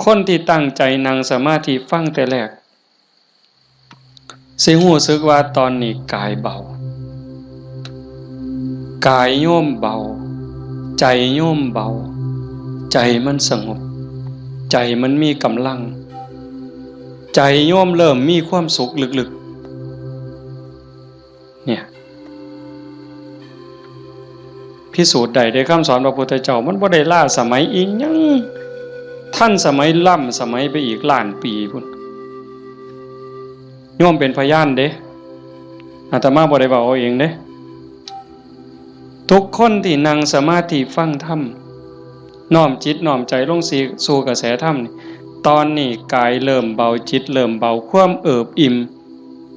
คนที่ตั้งใจนั่งสมาธิฟังแต่แรก สิฮู้สึกว่าตอนนี้กายเบา กายโยมเบา ใจโยมเบา ใจมันสงบ ใจมันมีกำลัง ใจโยมเริ่มมีความสุขลึกๆ เนี่ย พิสูจน์ได้เด้ คำสอนพระพุทธเจ้า มันบ่ได้ล้าสมัยอีหยัง ทันสมัยล้ำสมัยไปอีกล้านปีพุ้น โยมเป็นพยานเด้ อาตมาบ่ได้เว้าเอาเองเด้ ทุกคนที่นั่งสมาธิฟังธรรม น้อมจิตน้อมใจลงสู่กระแสธรรมนี่ ตอนนี้กายเริ่มเบา จิตเริ่มเบา ความเอิบอิ่ม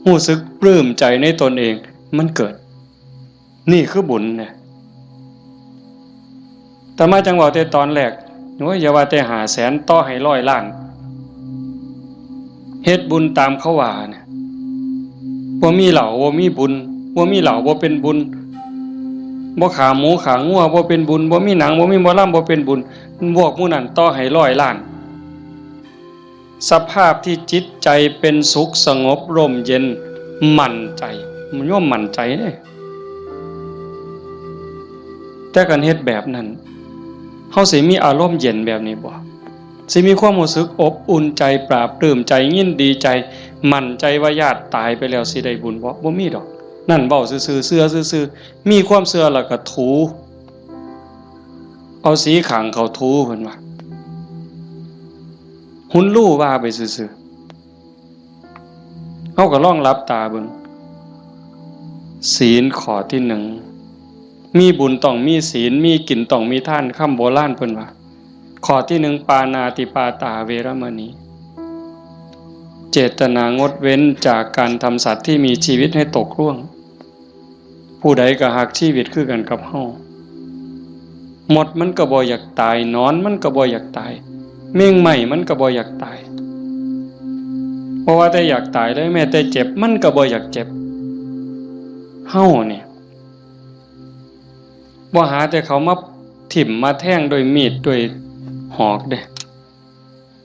ฮู้สึกปลื้มใจในตนเอง มันเกิด นี่คือบุญเนี่ย อาตมาจั่งเว้าแต่ตอนแรก โอ้ย อย่าว่าแต่ห้าแสน ต่อให้ร้อยล้าน เฮ็ดบุญตามเขาว่าเนี่ย บ่มีเหล้าบ่มีบุญ บ่มีเหล้าบ่เป็นบุญ บ่ฆ่าหมูฆ่างัวบ่เป็นบุญ บ่มีหนังบ่มีหมอลำบ่เป็นบุญ พวกหมู่นั้นต่อให้ร้อยล้าน สภาพที่จิตใจเป็นสุขสงบร่มเย็น มั่นใจ มันย่อมมั่นใจเด้ แต่การเฮ็ดแบบนั้น เฮาสิมีอารมณ์เย็นแบบนี้บ่ สิมีความรู้สึกอบอุ่นใจ ปลาบปลื้มใจ ยินดีใจ มั่นใจว่าญาติตายไปแล้วสิได้บุญบ่ บ่มีดอก นั่นเว้าซื่อๆ เชื่อซื่อๆ มีความเชื่อแล้วก็ถู เอาสีข้างเขาถูเพิ่นว่า หุนลู่ว่าไปซื่อๆ เฮาก็ลองหลับตาเบิ่ง ศีลข้อที่หนึ่ง มีบุญต้องมีศีล มีกินต้องมีทาน คำโบราณเพิ่นว่า ข้อที่หนึ่ง ปาณาติปาตาเวรมณี เจตนางดเว้นจากการทำสัตว์ที่มีชีวิตให้ตกร่วง ผู้ใดก็ฮักชีวิตคือกันกับเฮา มดมันก็บ่อยากตาย หนอนมันก็บ่อยากตาย แมงไหม้มันก็บ่อยากตาย บ่ว่าแต่อยากตายเลย แม้แต่เจ็บมันก็บ่อยากเจ็บ เฮาเนี่ย บ่หาแต่เขามาถิ่มมาแทงด้วยมีดด้วยหอกเด้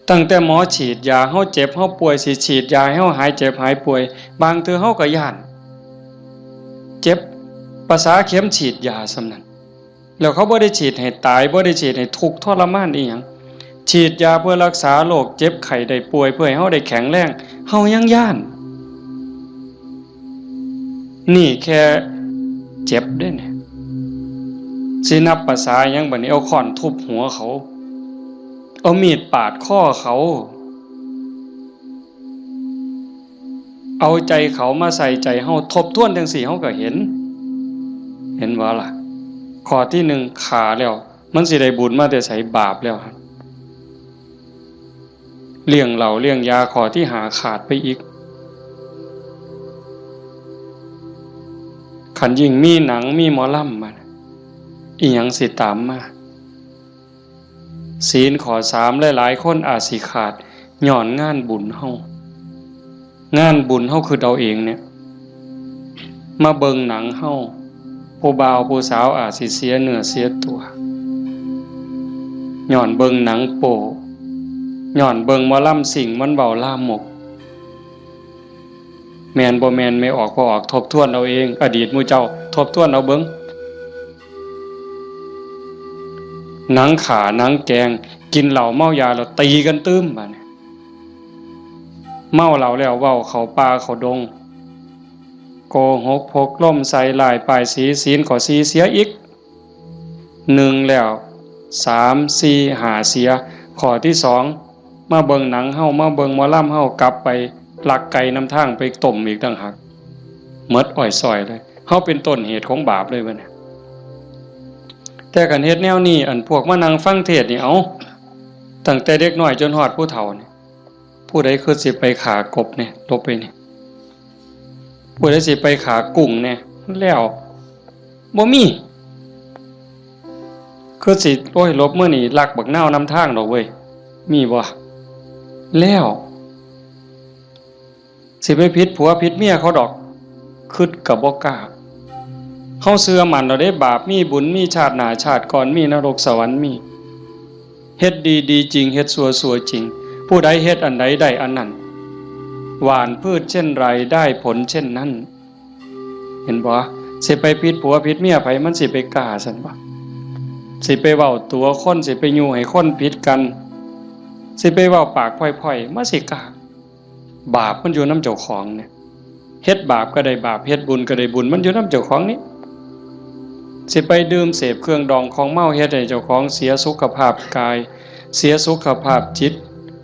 ตั้งแต่หมอฉีดยา เฮาเจ็บเฮาป่วย สิฉีดยาให้เฮาหายเจ็บหายป่วย บางเทื่อเฮาก็ย้าน เจ็บ ประสาเข็มฉีดยาส่ำนั้น แล้วเขาบ่ได้ฉีดให้ตาย บ่ได้ฉีดให้ทุกข์ทรมานอีหยัง ฉีดยาเพื่อรักษาโรคเจ็บไข้ได้ป่วย เพื่อให้เฮาได้แข็งแรง เฮายังย้าน นี่แค่เจ็บเด้เนี่ย สินับประสาหยังบัดนี้ เอาค้อนทุบหัวเขา เอามีดปาดคอเขา เอาใจเขามาใส่ใจเฮา ทบทวนจั่งซี้เฮาก็เห็น เห็นบ่ล่ะ ข้อที่หนึ่ง ฆ่าแล้ว มันสิได้บุญมาแต่ไส บาปแล้วหั่น เลี้ยงเหล้าเลี้ยงยาข้อที่ห้าขาดไปอีก คันยิ่งมีหนังมีหมอลำมา อีหยังสิตามมา ศีลข้อสาม หลายๆ คนอาจสิขาด ย้อนงานบุญเฮา งานบุญเฮาคือเอาเองเนี่ย มาเบิ่งหนังเฮา ผู้บ่าวผู้สาวอาจสิเสียเนื้อเสียตัว ย้อนเบิ่งหนังโป๊ ย้อนเบิ่งหมอลำซิ่งมันเว้าลามก แม่นบ่แม่น แม่ออกบ่ออก ทบทวนเอาเอง อดีตหมู่เจ้า ทบทวนเอาเบิ่ง หนังฆ่าหนังแกล้ง กินเหล้าเมายาแล้วตีกันตื่ม บาดนี้ เมาเหล้าแล้วเว้าเข้าป่าเข้าดง โกหกพกลมใส่ร้ายป้ายสี ศีลข้อสี่เสียอีก หนึ่งแล้ว สาม สี่ ห้า เสีย ข้อที่สอง มาเบิ่งหนังเฮา มาเบิ่งหมอลำเฮา กลับไปลักไก่นำทางไปต้มอีกต่างหาก หมดอ้อยซอยเลย เฮาเป็นต้นเหตุของบาปเลยเว้ยนะ แต่คันเฮ็ดแนวนี้ อันพวกมานั่งฟังเทศน์นี่ เอ้า ตั้งแต่เด็กน้อยจนฮอดผู้เฒ่านี่ ผู้ใดคือสิไปฆ่ากบเนี่ย หลบไปนี่ ผู้ใดสิไปฆ่ากุ้งเนี่ย แล้ว บ่มี คือสิ โอ้ย หลบมื้อนี้ลักบักนาวนำทางดอกเว้ย มีบ่ แล้ว สิไปผิดผัวผิดเมียเขาดอก คิดก็บ่กล้า เฮาเชื่อมั่นแล้วเด้ บาปมีบุญมี ชาติหน้าชาติก่อนมี นรกสวรรค์มี เฮ็ดดีดีจริง เฮ็ดชั่วชั่วจริง ผู้ใดเฮ็ดอันใดได้อันนั้น หว่านพืชเช่นไรได้ผลเช่นนั้น เห็นบ่ สิไปผิดผัวผิดเมียไผ มันสิไปกล้าซั่นบ่ สิไปเว้าตั๋วคน สิไปยุให้คนผิดกัน สิไปเว้าปากพ่อยๆ มันสิกล้า บาปมันอยู่นำเจ้าของเนี่ย เฮ็ดบาปก็ได้บาป เฮ็ดบุญก็ได้บุญ มันอยู่นำเจ้าของนี่ สิไปดื่มเสพเครื่องดองของเมา เฮ็ดให้เจ้าของเสียสุขภาพกาย เสียสุขภาพจิต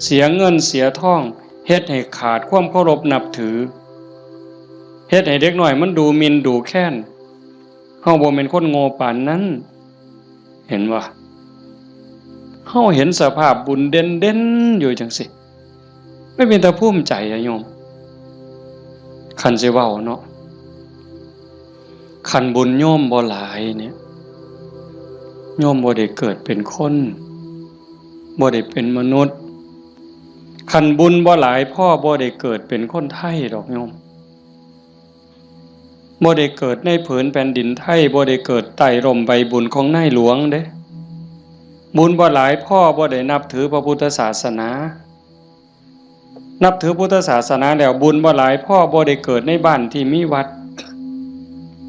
เสียเงินเสียทอง เฮ็ดให้ขาดความเคารพนับถือ เฮ็ดให้เด็กน้อยมันดูหมิ่นดูแคลน เฮาบ่แม่นคนโง่ปานนั้น เห็นบ่ เฮาเห็นสภาพบุญเด่นๆ อยู่จังซี่ ไม่เป็นตาภูมิใจอะโยม คันสิเว้าเนาะ คันบุญโยมบ่หลายเนี่ย โยมบ่ได้เกิดเป็นคน บ่ได้เป็นมนุษย์ คันบุญบ่หลายพอ บ่ได้เกิดเป็นคนไทยดอกโยม บ่ได้เกิดในผืนแผ่นดินไทย บ่ได้เกิดใต้ร่มใบบุญของนายหลวงเด้ บุญบ่หลายพอ บ่ได้นับถือพระพุทธศาสนา นับถือพุทธศาสนาแล้ว บุญบ่หลายพอ บ่ได้เกิดในบ้านที่มีวัด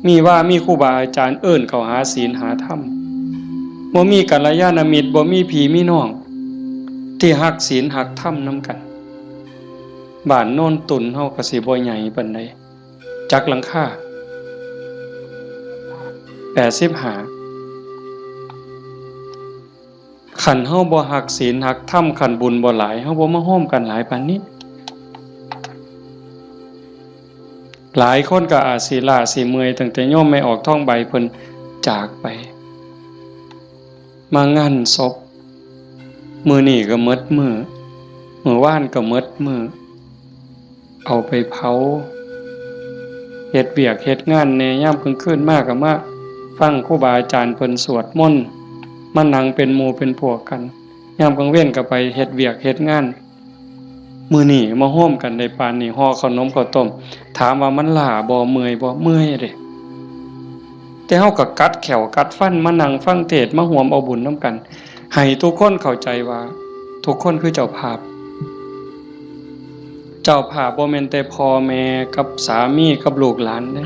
มีวา มีครูบาอาจารย์เอิ้นเข้าหาศีลหาธรรม บ่มีกัลยาณมิตร บ่มีพี่มีน้อง ที่ฮักศีลฮักธรรมนำกัน บ้านโนนตุ่นเฮาก็สิบ่ใหญ่ปานใด จักหลังคา แปดสิบห้า คันเฮาบ่ฮักศีลฮักธรรม คันบุญบ่หลาย เฮาบ่มาโฮมกันหลายปานนี้ หลายคนก็อาจสิล้าสิเมื่อย ตั้งแต่โยมแม่ออกทองใบเพิ่นจากไป มางานศพ มื้อนี้ก็หมดมื้อ มื้อวานก็หมดมื้อ เอาไปเผา เฮ็ดเวียกเฮ็ดงานแหน่ ยามกลางคืนมาก็มาฟังครูบาอาจารย์เพิ่นสวดมนต์ มานั่งเป็นหมู่เป็นพวกกัน ยามกลางเว็นก็ไปเฮ็ดเวียกเฮ็ดงาน มื้อนี้มาโฮมกันได้ปานนี้ ห่อขนมข้าวต้ม ถามว่ามันล้าบ่ เมื่อยบ่ เมื่อยเด้ แต่เฮาก็กัดแข้วกัดฟันมานั่งฟังเทศน์ มาร่วมเอาบุญนำกัน ให้ทุกคนเข้าใจว่าทุกคนคือเจ้าภาพ เจ้าภาพบ่แม่นแต่พ่อแม่กับสามีกับลูกหลานเด้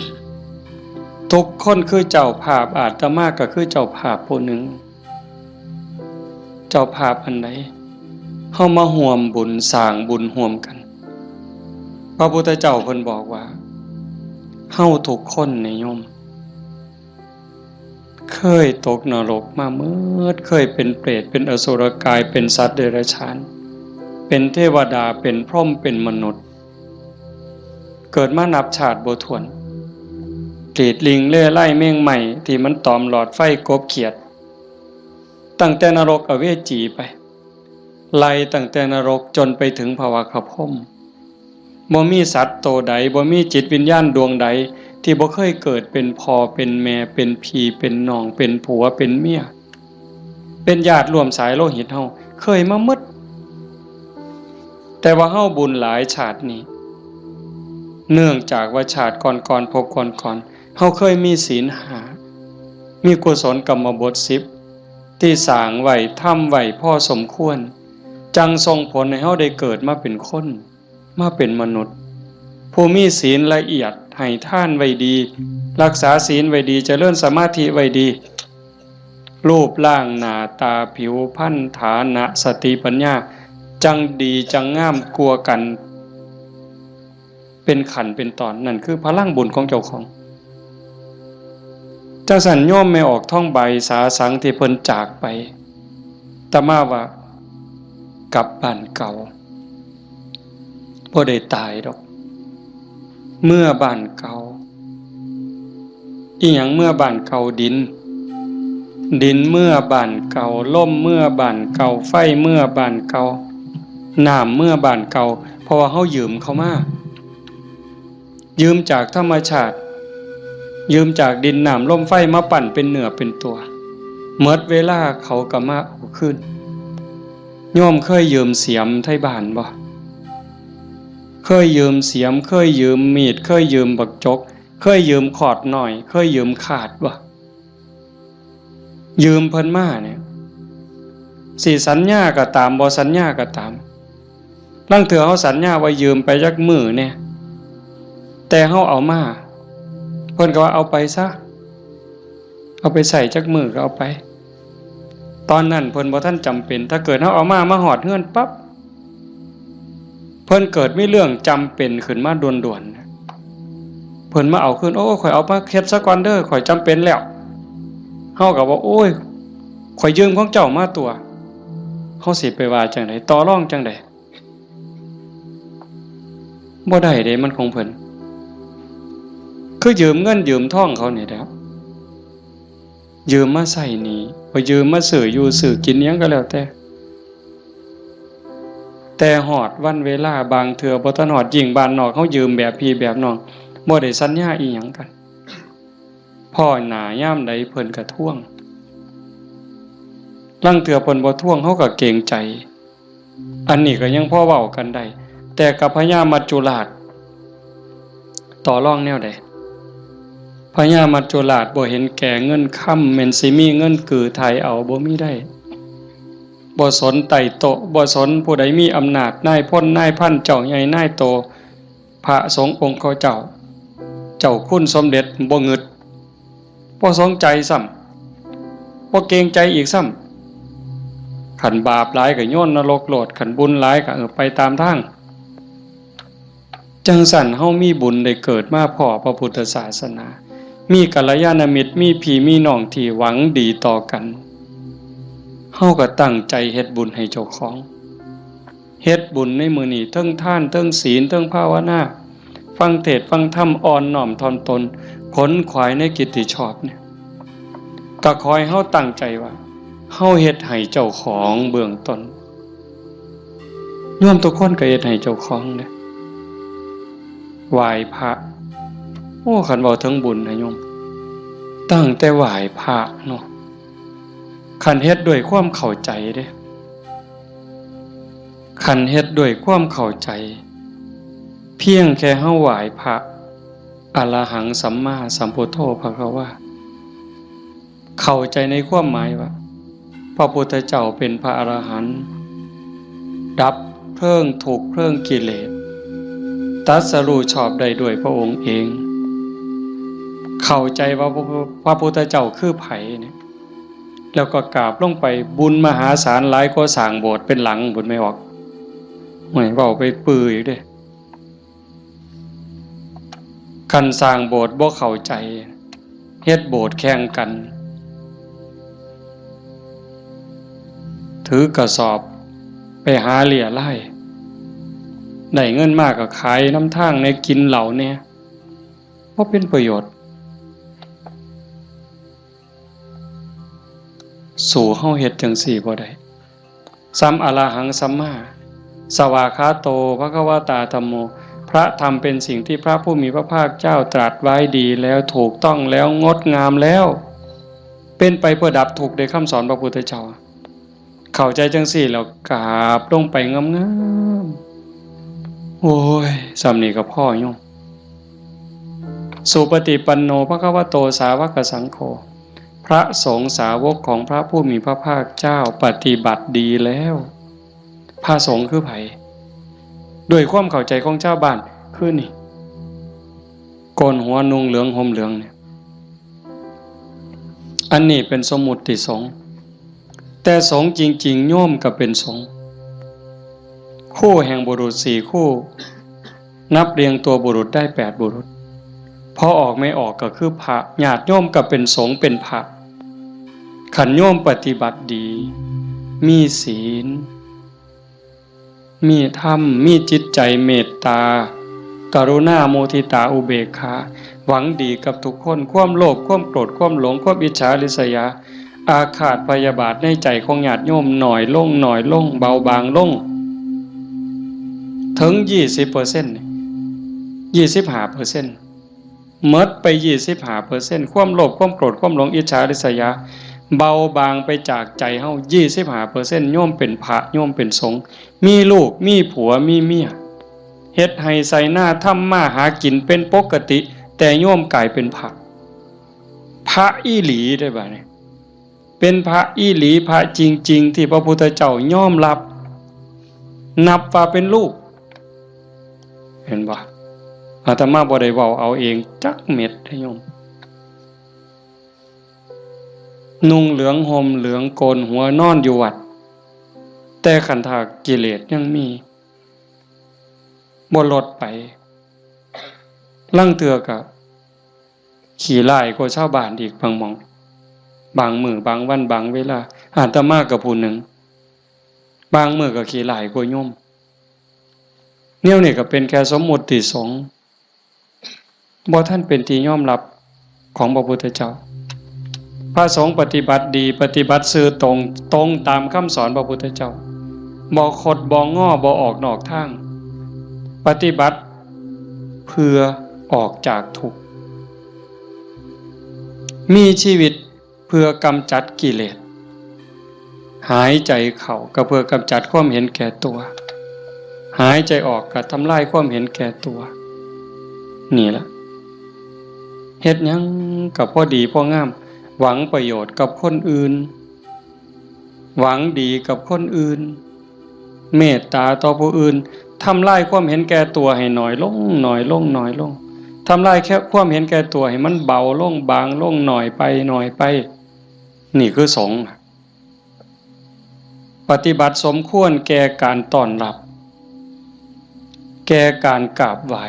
ทุกคนคือเจ้าภาพ อาตมาก็คือเจ้าภาพผู้หนึ่ง เจ้าภาพอันใด เฮามาร่วมบุญสร้างบุญร่วมกัน พระพุทธเจ้าเพิ่นบอกว่า เฮาทุกคนนี่โยม เคยตกนรกมาเมิด เคยเป็นเปรต เป็นอสุรกาย เป็นสัตว์เดรัจฉาน เป็นเทวดา เป็นพรหม เป็นมนุษย์ เกิดมานับชาติบ่ถ้วน กรีดลิงเล่ไล่แมงไม้ที่มันตอมหลอดไฟกบเขียด ตั้งแต่นรกอเวจีไป ไล่ตั้งแต่นรกจนไปถึงภวคพรหม บ่มีสัตว์โตใด บ่มีจิตวิญญาณดวงใด ที่บ่เคยเกิดเป็นพ่อเป็นแม่ เป็นพี่เป็นน้อง เป็นผัวเป็นเมีย เป็นญาติร่วมสายโลหิตเฮา เคยมาหมด แต่ว่าเฮาบุญหลายชาตินี้ เนื่องจากว่าชาติก่อนๆ ภพก่อนๆ เฮาเคยมีศีลห้า มีกุศลกรรมบทสิบ ที่สร้างไว้ ทำไว้พอสมควร จั่งส่งผลให้เฮาได้เกิดมาเป็นคน มาเป็นมนุษย์ ผู้มีศีลละเอียด ให้ทานไว้ดี รักษาศีลไว้ดี เจริญสมาธิไว้ดี รูปร่างหน้าตาผิวพรรณฐานะสติปัญญา จั่งดีจั่งงามกว่ากัน เป็นขั้นเป็นตอน นั่นคือพลังบุญของเจ้าของ จั่งซั้นโยมแม่ออกทองใบสาสังที่เพิ่นจากไป อาตมาว่ากลับบ้านเก่า บ่ได้ตายดอก เมือบ้านเก่า อิหยังเมือบ้านเก่า ดิน ดินเมือบ้านเก่า ลมเมือบ้านเก่า ไฟเมือบ้านเก่า น้ำเมือบ้านเก่า เพราะว่าเฮายืมเขามา ยืมจากธรรมชาติ ยืมจากดินน้ำลมไฟมาปั้นเป็นเนื้อเป็นตัว หมดเวลาเขาก็มาเอาคืน โยมเคยยืมเสียมไทบ้านบ่ เคยยืมเสียม เคยยืมมีด เคยยืมบักจก เคยยืมขอดน้อย เคยยืมคาดบ่ ยืมเพิ่นมาเนี่ย สิสัญญาก็ตาม บ่สัญญาก็ตาม ลางเทื่อเฮาสัญญาว่ายืมไปจักมื้อแหน่ แต่เฮาเอามา เพิ่นก็ว่าเอาไปซะ เอาไปใช้จักมื้อก็เอาไป ตอนนั้นเพิ่นบ่ทันจำเป็น ถ้าเกิดเฮาเอามา มาฮอดเฮือนปั๊บ เพิ่นเกิดมีเรื่องจำเป็นขึ้นมาด่วนๆ เพิ่นมาเอาคืน โอ้ ข้อยเอามาเฮ็ดซะก่อนเด้อ ข้อยจำเป็นแล้ว เฮาก็ว่า โอ้ย ข้อยยืมของเจ้ามาตัว เฮาสิไปว่าจั่งใด ต่อรองจั่งใด บ่ได้เด้ มันของเพิ่น คือยืมเงินยืมทองเขานี่แหละ ยืมมาใช้หนี้ บ่ยืมมาซื้ออยู่ซื้อกินอิหยังก็แล้วแต่ แต่ฮอดวันเวลา บางเทื่อบ่ทันฮอด ยิ่งบ้านนอกเฮายืมแบบพี่แบบน้อง บ่ได้สัญญาอิหยังกัน พ้อหน้ายามใดเพิ่นก็ทวง ลางเทื่อเพิ่นบ่ทวง เฮาก็เกรงใจ อันนี้ก็ยังพอเว้ากันได้ แต่กับพญามัจจุราช ต่อรองแนวใด พญามัจจุราชบ่เห็นแก่เงินคำ แม่นสิมีเงินกือไถ่เอา บ่มีได้ บ่สนไต่โต๊ะ บ่สนผู้ใดมีอำนาจ นายพลนายพัน เจ้าใหญ่นายโต พระสงฆ์องค์เขาเจ้า เจ้าคุณสมเด็จ บ่งึด บ่สนใจซ้ำ บ่เกรงใจอีกซ้ำ คันบาปหลายก็โยนนรกโลด คันบุญหลายก็ เออ ไปตามทาง จั่งซั้นเฮามีบุญได้เกิดมาพ้อพระพุทธศาสนา มีกัลยาณมิตร มีพี่มีน้องที่หวังดีต่อกัน เฮาก็ตั้งใจเฮ็ดบุญให้เจ้าของ เฮ็ดบุญในมื้อนี้ เทิงทาน เทิงศีล เทิงภาวนา ฟังเทศน์ฟังธรรม อ่อนน้อมถ่อมตน ขนขวายในกิจที่ชอบเนี่ย ก็ขอให้เฮาตั้งใจว่า เฮาเฮ็ดให้เจ้าของเบื้องต้น โยมทุกคนก็เฮ็ดให้เจ้าของเด้ ไหว้พระ โอ้ คันเว้าถึงบุญนะโยม ตั้งแต่ไหว้พระเนาะ คันเฮ็ดด้วยความเข้าใจเด้ คันเฮ็ดด้วยความเข้าใจ เพียงแค่เฮาไหว้พระ อะระหังสัมมาสัมพุทโธภะคะวา เข้าใจในความหมายว่า พระพุทธเจ้าเป็นพระอรหันต์ ดับเพลิงทุกข์เพลิงกิเลส ตรัสรู้ชอบได้ด้วยพระองค์เอง เข้าใจว่าพระ พระพุทธเจ้าคือไผเนี่ย แล้วก็กราบลงไป บุญมหาศาลหลายกว่าสร้างโบสถ์เป็นหลัง บุญไม่ออก ไม่เว้าไปปืออีกเด้ คันสร้างโบสถ์บ่เข้าใจ เฮ็ดโบสถ์แข่งกัน ถือกระสอบไปหาเรี่ยไล่ ได้เงินมาก็ขายนำทางแหน่ กินเหล้าแหน่ บ่เป็นประโยชน์ สู้เฮาเฮ็ดจั่งซี้บ่ได้ สัมอะระหังสัมมา สวากขาโต ภะคะวะตา ธัมโม พระธรรมเป็นสิ่งที่พระผู้มีพระภาคเจ้าตรัสไว้ดีแล้ว ถูกต้องแล้ว งดงามแล้ว เป็นไปเพื่อดับทุกข์ ได้คำสอนพระพุทธเจ้า เข้าใจจั่งซี้แล้วกราบลงไปงามๆ โอ้ย ส่ำนี้ก็พอโยม สุปฏิปันโน ภะคะวะโต สาวกสังโฆ พระสงฆ์สาวกของพระผู้มีพระภาคเจ้าปฏิบัติดีแล้ว พระสงฆ์คือไผ ด้วยความเข้าใจของชาวบ้านคือนี่ โกนหัวนุ่งเหลืองห่มเหลืองเนี่ย อันนี้เป็นสมมุติสงฆ์ แต่สงฆ์จริงๆ โยมก็เป็นสงฆ์ คู่แห่งบุรุษสี่คู่ นับเรียงตัวบุรุษได้แปดบุรุษ พอออกไม่ออกก็คือพระ ญาติโยมก็เป็นสงฆ์เป็นพระ คันโยมปฏิบัติดี มีศีล มีธรรม มีจิตใจเมตตา กรุณา มุทิตา อุเบกขา หวังดีกับทุกคน ความโลภ ความโกรธ ความหลง ความอิจฉาริษยา อาฆาตพยาบาทในใจของญาติโยมน้อยลง น้อยลง เบาบางลง ถึงยี่สิบเปอร์เซ็นต์ ยี่สิบห้าเปอร์เซ็นต์ หมดไปยี่สิบห้าเปอร์เซ็นต์ ความโลภ ความโกรธ ความหลง อิจฉาริษยา เบาบางไปจากใจเฮา ยี่สิบห้าเปอร์เซ็นต์ โยมเป็นพระ โยมเป็นสงฆ์ มีลูก มีผัว มีเมีย เฮ็ดไฮ่ไถนา ทำมาหากินเป็นปกติ แต่โยมกลายเป็นพระ พระอีหลีได้บ่เนี่ย เป็นพระอีหลี พระจริงๆ ที่พระพุทธเจ้ายอมรับ นับว่าเป็นลูก เห็นบ่ อาตมาบ่ได้เว้าเอาเองจักเม็ดเด้อโยม นุ่งเหลืองห่มเหลืองโกนหัวนอนอยู่วัด แต่คันถ้ากิเลสยังมี บ่ลดไป ลางเทื่อก็ขี้ร้ายกว่าชาวบ้านอีกบางหม่อง บางมื้อบางวันบางเวลา อาตมาก็ผู้หนึ่ง บางมื้อก็ขี้ร้ายกว่าโยม แนวนี้ก็เป็นแค่สมมุติสงฆ์ บ่ทันเป็นที่ยอมรับของพระพุทธเจ้า พระสงฆ์ปฏิบัติดี ปฏิบัติซื่อตรง ตรงตามคำสอนพระพุทธเจ้า บ่คดบ่งอ บ่ออกนอกทาง ปฏิบัติเพื่อออกจากทุกข์ มีชีวิตเพื่อกำจัดกิเลส หายใจเข้าก็เพื่อกำจัดความเห็นแก่ตัว หายใจออกก็ทำลายความเห็นแก่ตัว นี่ล่ะ เฮ็ดหยังก็พอดีพองาม หวังประโยชน์กับคนอื่น หวังดีกับคนอื่น เมตตาต่อผู้อื่น ทำลายความเห็นแก่ตัวให้น้อยลง น้อยลง น้อยลง ทำลายแค่ความเห็นแก่ตัวให้มันเบาลง บางลง น้อยไป น้อยไป นี่คือสงฆ์ ปฏิบัติสมควรแก่การต้อนรับ แก่การกราบไหว้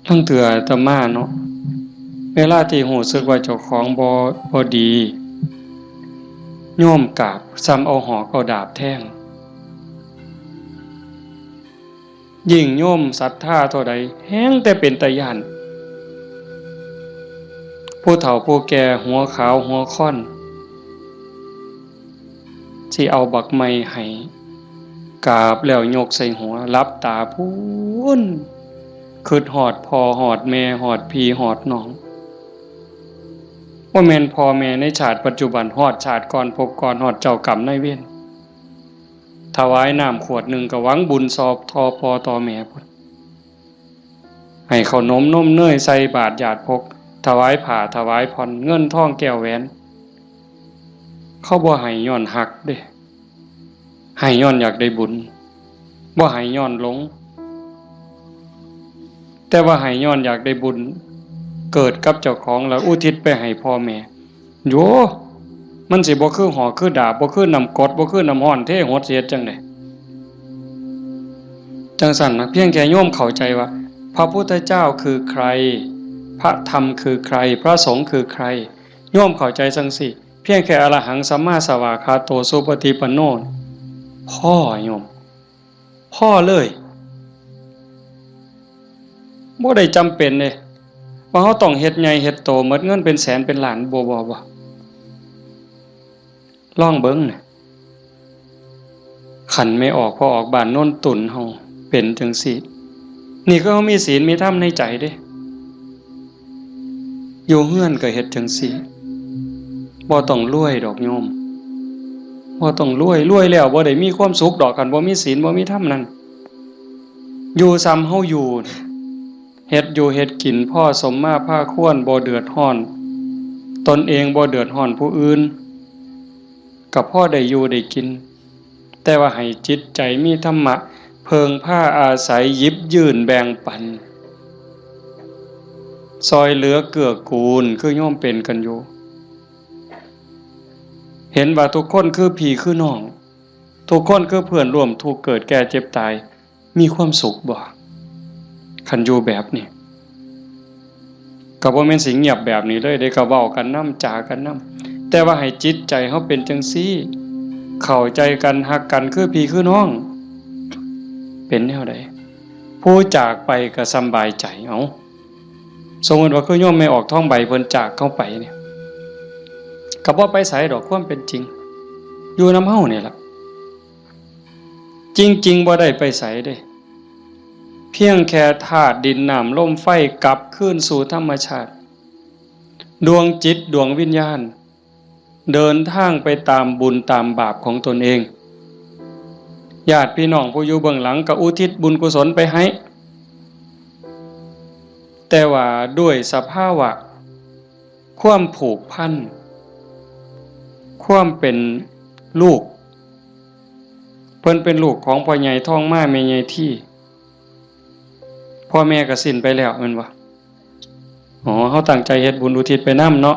ลางเทื่ออาตมาเนาะ เวลาที่รู้สึกว่าเจ้าของบ่ บ่ดี โยมกราบ ส่ำเอาหอกเอาดาบแทง ยิ่งโยมศรัทธาเท่าใด แฮ่งแต่เป็นตาย้าน ผู้เฒ่าผู้แก่หัวขาวหัวค่อน สิเอาบักไม้ให้ กราบแล้วยกใส่หัว หลับตาพู้น คิดฮอดพ่อฮอดแม่ ฮอดพี่ฮอดน้อง บ่แม่นพ่อแม่ในชาติปัจจุบัน ฮอดชาติก่อนภพก่อน ฮอดเจ้ากรรมนายเวร ถวายน้ำขวดหนึ่งก็หวังบุญซอบต่อพ่อต่อแม่พุ้น ให้ข้าวนมนมเนยใส่บาตรญาติพก ถวายผ้าถวายผ่อน เงินทองแก้วแหวน เขาบ่ให้ย้อนฮักเด้ ให้ย้อนอยากได้บุญ บ่ให้ย้อนหลง แต่ว่าให้ย้อนอยากได้บุญ เกิดกับเจ้าของแล้วอุทิศไปให้พ่อแม่ โย มันสิบ่คือหอกคือดาบ บ่คือน้ำกรด บ่คือน้ำร้อนเทหด สิเฮ็ดจั่งใด จั่งซั้นนะ เพียงแค่โยมเข้าใจว่า พระพุทธเจ้าคือใคร พระธรรมคือใคร พระสงฆ์คือใคร โยมเข้าใจจั่งซี้ เพียงแค่อรหังสัมมาสวากขาโตสุปฏิปันโน พอโยม พอเลย บ่ได้จำเป็นเด้ ว่าเราต้องเฮ็ดใหญ่เฮ็ดโต หมดเงินเป็นแสนเป็นล้าน บ่ บ่ บ่ ลองเบิ่งน่ะ คันแม่ออกพ่อออกบ้านโนนตุนเฮาเป็นจั่งซี้ นี่คือเฮามีศีลมีธรรมในใจเด้ อยู่เฮือนก็เฮ็ดจั่งซี้ บ่ต้องรวยดอกโยม บ่ต้องรวย รวยแล้วบ่ได้มีความสุขดอก คันบ่มีศีลบ่มีธรรมนั่น อยู่ส่ำเฮาอยู่ เฮ็ดอยู่เฮ็ดกินพอสมมาพาควร บ่เดือดร้อน ตนเองบ่เดือดร้อนผู้อื่น ก็พอได้อยู่ได้กิน แต่ว่าให้จิตใจมีธรรมะ เพิ่งพาอาศัย หยิบยื่นแบ่งปัน ซอยเหลือเกื้อกูล คือโยมเป็นกันอยู่ เห็นว่าทุกคนคือพี่คือน้อง ทุกคนคือเพื่อนร่วมทุกข์เกิดแก่เจ็บตาย มีความสุขบ่ คันอยู่แบบนี้ ก็บ่แม่นสิเงียบแบบนี้เลยเด้ ก็เว้ากันนำ จากันนำ แต่ว่าให้จิตใจเฮาเป็นจั่งซี้ เข้าใจกัน ฮักกัน คือพี่คือน้อง เป็นแนวใด ผู้จากไปก็สำบายใจ เอ้า สมมุติว่าคือโยมแม่ออกทองใบเพิ่นจากเฮาไปเนี่ย ก็บ่ไปไสดอก ความเป็นจริง อยู่นำเฮานี่ล่ะ จริงๆ บ่ได้ไปไสเด้ เพียงแค่ธาตุดินน้ำลมไฟกลับคืนสู่ธรรมชาติ ดวงจิตดวงวิญญาณ เดินทางไปตามบุญตามบาปของตนเอง ญาติพี่น้องผู้อยู่เบื้องหลังก็อุทิศบุญกุศลไปให้ แต่ว่าด้วยสภาวะ ความผูกพัน ความเป็นลูก เพิ่นเป็นลูกของพ่อใหญ่ทองมาแม่ใหญ่ที พ่อแม่ก็สิ้นไปแล้วแม่นบ่ อ๋อ เฮาตั้งใจเฮ็ดบุญอุทิศไปนำเนาะ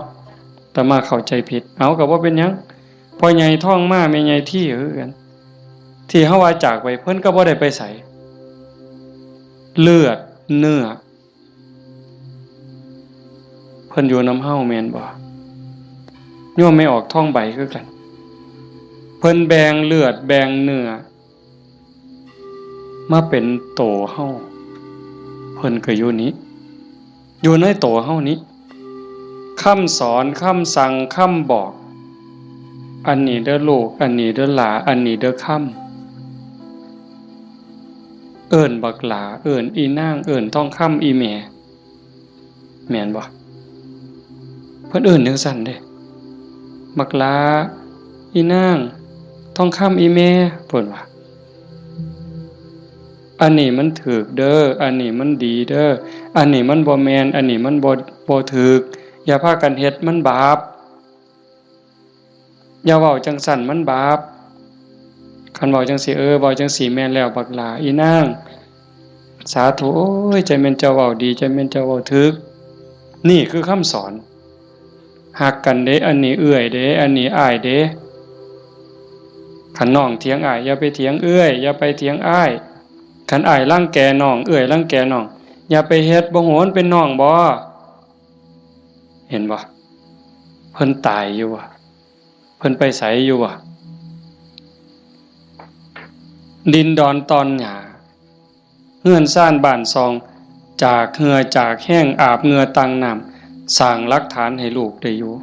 อาตมาเข้าใจผิด เอา ก็บ่เป็นหยัง พ่อใหญ่ทองมาแม่ใหญ่ทีคือกัน ที่เฮาว่าจากไป เพิ่นก็บ่ได้ไปไส เลือดเนื้อ เพิ่นอยู่นำเฮาแม่นบ่ โยมแม่ออกทองใบคือกัน เพิ่นแบ่งเลือดแบ่งเนื้อ มาเป็นโตเฮา เพิ่นก็อยู่นี้ อยู่ในโตเฮานี้ คำสอน คำสั่ง คำบอก อันนี้เด้อลูก อันนี้เด้อหลา อันนี้เด้อคำ เอิ้นบักหลา เอิ้นอีนาง เอิ้นทองคำอีแม่ แม่นบ่ เพิ่นเอิ้นจั่งซั้นเด้ บักหลา อีนาง ทองคำอีแม่ เพิ่นว่า อันนี้มันถูกเด้อ อันนี้มันดีเด้อ อันนี้มันบ่แม่น อันนี้มันบ่ บ่ถูก อย่าพากันเฮ็ด มันบาป อย่าเว้าจั่งซั้น มันบาป คันเว้าจั่งซี้ เออ เว้าจั่งซี้แม่นแล้ว บักหล้า อีนาง สาธุ โอ้ย จั่งแม่นเจ้าเว้าดี จั่งแม่นเจ้าเว้าถูก นี่คือคำสอน ฮักกันเด้ อันนี้เอื้อยเด้ อันนี้อ้ายเด้ คันน้องเถียงอ้าย อย่าไปเถียงเอื้อย อย่าไปเถียงอ้าย คันอ้ายรังแกน้อง เอื้อยรังแกน้อง อย่าไปเฮ็ด บ่ฮู้มันเป็นน้องบ่ เห็นบ่ เพิ่นตายอยู่บ่ เพิ่นไปไสอยู่บ่ ดินดอนตอนหญ้า เฮือนซานบ้านซอง จากเหื่อจากแฮง อาบเหงื่อต่างน้ำ สร้างหลักฐานให้ลูกได้อยู่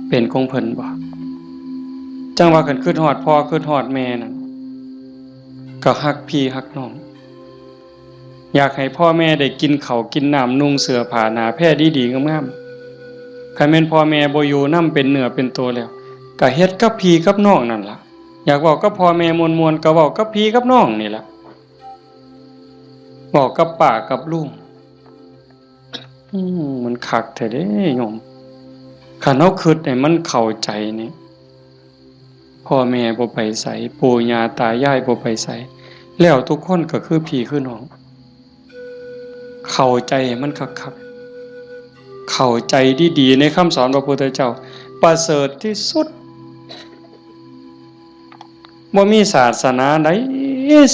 เป็นของเพิ่นบ่ จั่งว่าคันคิดฮอดพ่อคิดฮอดแม่นั่น ก็ฮักพี่ฮักน้อง อยากให้พ่อแม่ได้กินข้าวกินน้ำ นุ่งเสื้อผ้าหน้าแพรดีๆงามๆ คันแม่นพ่อแม่บ่อยู่นำเป็นเนื้อเป็นตัวแล้ว ก็เฮ็ดกับพี่กับน้องนั่นล่ะ อยากเว้ากับพ่อแม่ม่วนๆ ก็เว้ากับพี่กับน้องนี่ล่ะ เว้ากับป้ากับลุง อืม มันคักแท้เด้โยม คันเฮาคิดให้มันเข้าใจนี่ พ่อแม่บ่ไปไส ปู่ย่าตายายบ่ไปไส แล้วทุกคนก็คือพี่คือน้อง เข้าใจให้มันคักๆ เข้าใจดีๆ ในคำสอนพระพุทธเจ้า ประเสริฐที่สุด บ่มีศาสนาใด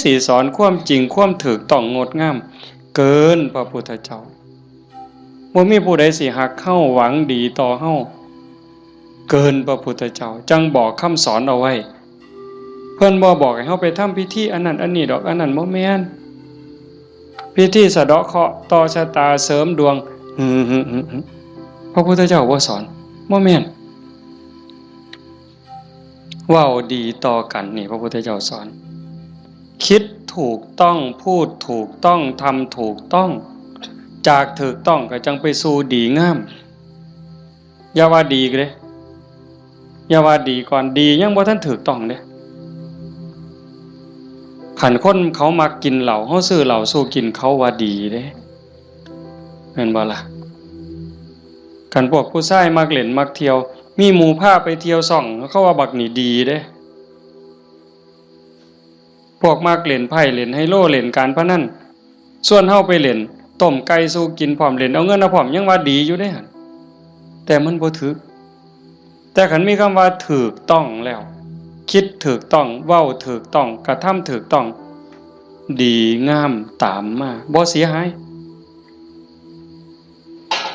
สิสอนความจริงความถูกต้องงดงาม เกินพระพุทธเจ้า บ่มีผู้ใดสิฮักเฮาหวังดีต่อเฮา เกินพระพุทธเจ้า จั่งบอกคำสอนเอาไว้ เพิ่นบ่บอกให้เฮาไปทำพิธีอันนั้นอันนี้ดอก อันนั้นบ่แม่น พิธีสะเดาะเคราะห์ต่อชะตาเสริมดวง หึ หึ หึ หึ พระพุทธเจ้าบ่สอน บ่แม่น เว้าดีต่อกันนี่พระพุทธเจ้าสอน คิดถูกต้อง พูดถูกต้อง ทำถูกต้อง จากถูกต้องก็จั่งไปสู่ดีงาม อย่าว่าดีเด้ อย่าว่าดีก่อน ดียังบ่ทันถูกต้องเด้ คันคนเขามักกินเหล้า เฮาซื้อเหล้าสู่กิน เขาว่าดีเด้ แม่นบ่ล่ะ คันพวกผู้ชายมักเล่นมักเที่ยว มีหมู่พาไปเที่ยวซ่อง เขาว่าบักนี่ดีเด้ พวกมักเล่นไพ่เล่นไฮโลเล่นการพนัน ชวนเฮาไปเล่น ต้มไก่สู่กินพร้อม เล่นเอาเงินเอาพร้อม ยังว่าดีอยู่เด้หั่น แต่มันบ่ถืก แต่คันมีคำว่าถูกต้องแล้ว คิดถูกต้อง เว้าถูกต้อง กระทำถูกต้อง ดีงามตามมา บ่เสียหาย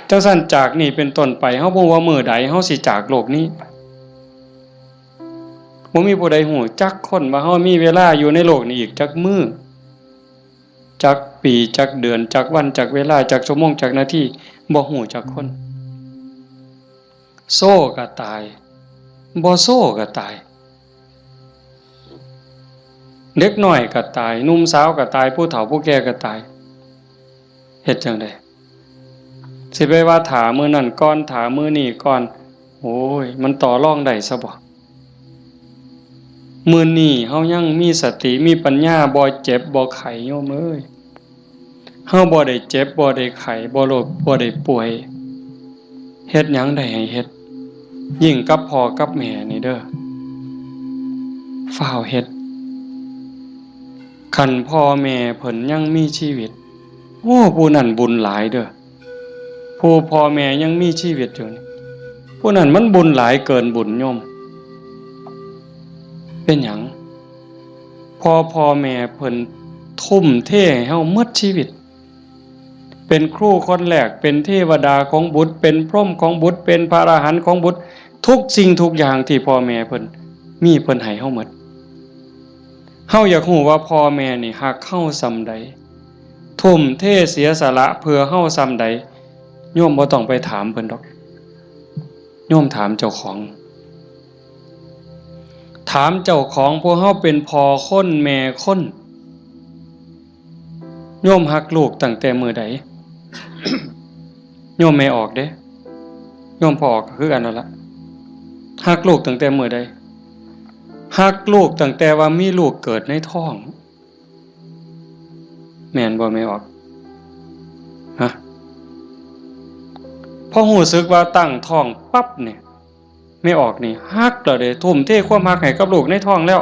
จั่งซั้นจากนี้เป็นต้นไป เฮาบ่ฮู้ว่ามื้อใดเฮาสิจากโลกนี้ไป บ่มีผู้ใดฮู้จักคนว่าเฮามีเวลาอยู่ในโลกนี้อีกจักมื้อ จักปี จักเดือน จักวัน จักเวลา จักชั่วโมง จักนาที บ่ฮู้จักคน โซก็ตาย บ่โซก็ตาย เด็กน้อยก็ตาย หนุ่มสาวก็ตาย ผู้เฒ่าผู้แก่ก็ตาย เฮ็ดจั่งใด สิไปว่าถ้ามื้อนั้นก่อน ถ้ามื้อนี้ก่อน โอ้ย มันต่อรองได้ซะบ่ มื้อนี้เฮายังมีสติ มีปัญญา บ่เจ็บ บ่ไข้ โยมเอ้ย เฮาบ่ได้เจ็บ บ่ได้ไข้ บ่โรค บ่ได้ป่วย เฮ็ดหยังได้ให้เฮ็ด ยิ่งกับพ่อกับแม่นี่เด้อ ฟ้าวเฮ็ด คันพ่อแม่เพิ่นยังมีชีวิต โอ้ ผู้นั้นบุญหลายเด้อ ผู้พ่อแม่ยังมีชีวิตอยู่นี่ ผู้นั้นมันบุญหลายเกินบุญโยม เป็นหยัง พ่อ พ่อแม่เพิ่นทุ่มเทให้เฮาหมดชีวิต เป็นครูคนแรก เป็นเทวดาของบุตร เป็นพรหมของบุตร เป็นพระอรหันต์ของบุตร ทุกสิ่งทุกอย่างที่พ่อแม่เพิ่นมี เพิ่นให้เฮาหมด เฮาอยากฮู้ว่าพ่อแม่นี่ฮักเฮาส่ำใด ทุ่มเทเสียสละเพื่อเฮาส่ำใด โยมบ่ต้องไปถามเพิ่นดอก โยมถามเจ้าของ ถามเจ้าของ พวกเฮาเป็นพ่อคนแม่คน โยมฮักลูกตั้งแต่มื้อใด โยมแม่ออกเด้ โยมพ่อออกก็คือกันนั่นละ ฮักลูกตั้งแต่มื้อใด ฮักลูกตั้งแต่ว่ามีลูกเกิดในท้อง แม่นบ่แม่ออก ฮะ พอรู้สึกว่าตั้งท้องปั๊บเนี่ย แม่ออกนี่ฮักแล้วเด้ ทุ่มเทความฮักให้กับลูกในท้องแล้ว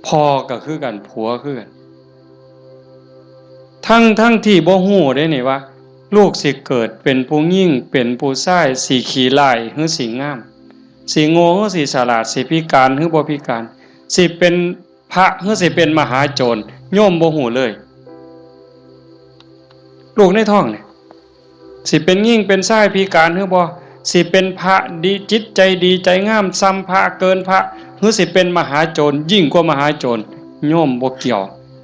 พ่อก็คือกัน ผัวคือกัน ทั้ง ทั้งที่บ่ฮู้เด้นี่ว่า ลูกสิเกิดเป็นผู้หญิง เป็นผู้ชาย สิขี้ร้ายหรือสิงาม สิโง่หรือสิฉลาด สิพิการหรือบ่พิการ สิเป็นพระหรือสิเป็นมหาโจร โยมบ่ฮู้เลย ลูกในท้องเนี่ย สิเป็นหญิงเป็นชายพิการหรือบ่ สิเป็นพระดี จิตใจดีใจงามส่ำพระ เกินพระ หรือสิเป็นมหาโจร ยิ่งกว่ามหาโจร โยมบ่เกี่ยว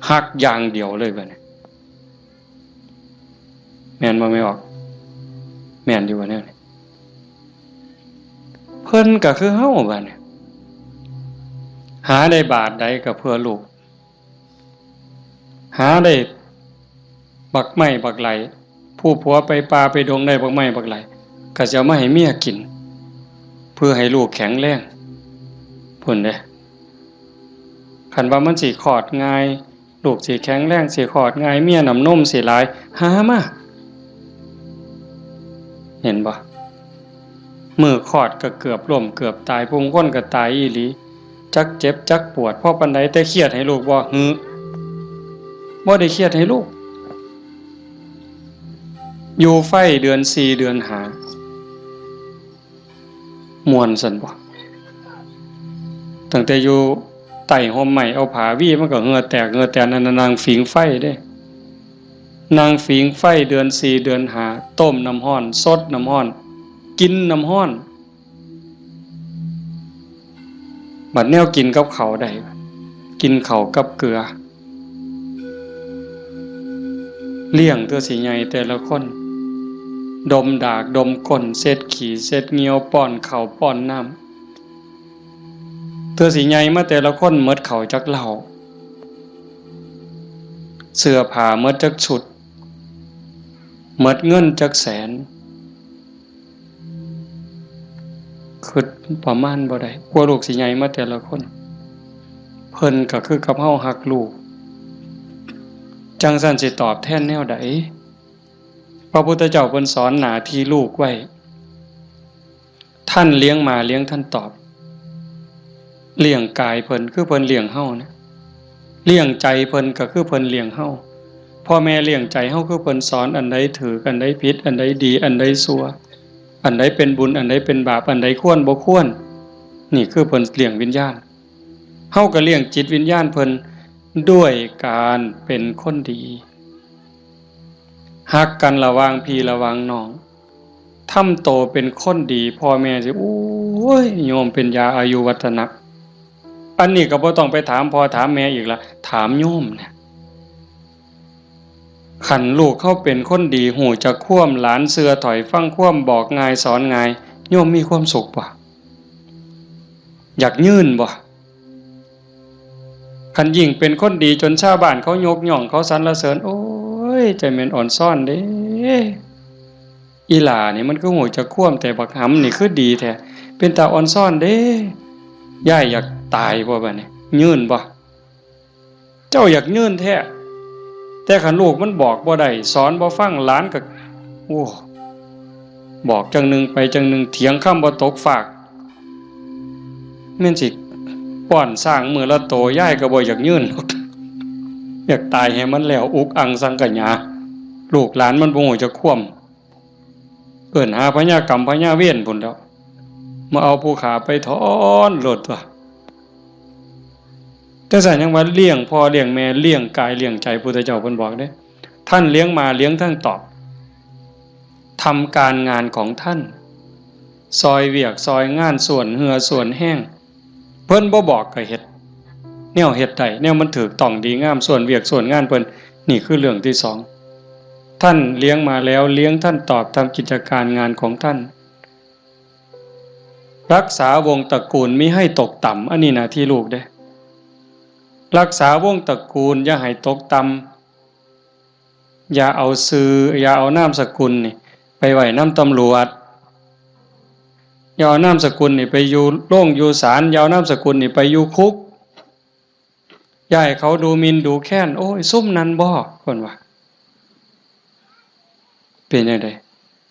ฮักอย่างเดียวเลยบัดนี้ แม่นบ่แม่ออก แม่นอยู่บ่แนวนี้ เพิ่นก็คือเฮาบัดนี้ หาได้บาทใดก็เพื่อลูก หาได้บักไม้บักไหล ผู้ผัวไปป่าไปดงได้บักไม้บักไหล ก็สิเอามาให้เมียกิน เพื่อให้ลูกแข็งแรง พุ้นเด้ คันว่ามันสิคลอดง่าย ลูกสิแข็งแรง สิคลอดง่าย เมียน้ำนมสิหลาย หามา เห็นบ่ มื้อคลอดก็เกือบล้มเกือบตาย ผู้บางคนก็ตายอีหลี จักเจ็บจักปวดพอปานใด แต่เครียดให้ลูกบ่ หือ บ่ได้เครียดให้ลูก อยู่ไฟเดือนสี่เดือนห้า ม่วนซั่นบ่ ตั้งแต่อยู่ใต้ฮ่มไม้ เอาผ้าวีมันก็เหงื่อแตกเหงื่อแตน นั่นน่ะนั่งผิงไฟเด้ นั่งผิงไฟเดือนสี่เดือนห้า ต้มน้ำร้อน สดน้ำร้อน กินน้ำร้อน บัดแนวกินกับข้าวได้ กินข้าวกับเกลือ เลี้ยงเทื่อสิใหญ่แต่ละคน ดมดากดมก้น เช็ดขี้เช็ดเหงี้ยว ป้อนข้าวป้อนน้ำ เทื่อสิใหญ่มาแต่ละคนหมดข้าวจักเล่า เสื้อผ้าหมดจักชุด หมดเงินจักแสน คิดประมาณบ่ได้ กว่าลูกสิใหญ่มาแต่ละคน เพิ่นก็คือกับเฮาฮักลูก จั่งซั้นสิตอบแทนแนวใด พระพุทธเจ้าเพิ่นสอนหน้าที่ลูกไว้ ท่านเลี้ยงมาเลี้ยงท่านตอบ เลี้ยงกายเพิ่นคือเพิ่นเลี้ยงเฮานะ เลี้ยงใจเพิ่นก็คือเพิ่นเลี้ยงเฮา พ่อแม่เลี้ยงใจเฮาคือเพิ่นสอนอันใดถูก อันใดผิด อันใดดี อันใดชั่ว อันใดเป็นบุญ อันใดเป็นบาป อันใดควรบ่ควร นี่คือเพิ่นเลี้ยงวิญญาณ เฮาก็เลี้ยงจิตวิญญาณเพิ่นด้วยการเป็นคนดี ฮักกันระหว่างพี่ระหว่างน้อง ทำโตเป็นคนดี พ่อแม่สิ โอ้ย โยมเป็นยาอายุวัฒนะ อันนี้ก็บ่ต้องไปถามพ่อถามแม่อีกละ ถามโยมเนี่ย คันลูกเฮาเป็นคนดี ฮู้จักความ หลานเชื่อถ้อยฟังความ บอกง่ายสอนง่าย โยมมีความสุขบ่ อยากยืนบ่ คันยิ่งเป็นคนดีจนชาวบ้านเขายกย่อง เขาสรรเสริญ โอ้ย ใจแม่นอ่อนซ้อนเด้ อีหล่านี่มันคือฮู้จักความ แต่บักหำนี่คือดีแท้ เป็นตาอ่อนซ้อนเด้ ยายอยากตายบ่บัดนี้ ยืนบ่ เจ้าอยากยืนแท้ แต่คันลูกมันบอกบ่ได้ สอนบ่ฟัง หลานก็ โอ้ บอกจั่งหนึ่งไปจั่งหนึ่ง เถียงคำบ่ตกฟาก แม่นสิป้อนช้างมื้อละโต ยายก็บ่อยากยืน อยากตายให้มันแล้ว อุกอังสังขยา ลูกหลานมันบ่ฮู้จักความ เอิ้นหาพญากรรมพญาเวรพุ้นแหล้ว มาเอาผู้ข้าไปถอนโลดตั๊ว จั่งซั้นยังว่าเลี้ยงพ่อเลี้ยงแม่ เลี้ยงกายเลี้ยงใจ พุทธเจ้าเพิ่นบอกเด้ ท่านเลี้ยงมาเลี้ยงทั้งตอบ ทำการงานของท่าน ซอยเวียกซอยงาน ส่วนเหื่อส่วนแฮง เพิ่นบ่บอกก็เฮ็ด แนวเฮ็ดได้ แนวมันถูกต้องดีงาม ส่วนเวียกส่วนงานเพิ่น นี่คือเรื่องที่สอง ท่านเลี้ยงมาแล้ว เลี้ยงท่านตอบ ทำกิจการงานของท่าน รักษาวงศ์ตระกูลมิให้ตกต่ำ อันนี้หน้าที่ลูกเด้ รักษาวงศ์ตระกูลอย่าให้ตกต่ำ อย่าเอาชื่อ อย่าเอานามสกุลนี่ไปไว้นำตำรวจ อย่าเอานามสกุลนี่ไปอยู่โรงอยู่ศาล อย่าเอานามสกุลนี่ไปอยู่คุก อย่าให้เขาดูหมิ่นดูแคลน โอ้ย ซุมนั้นบ่ เพิ่นว่า เป็นจั่งใด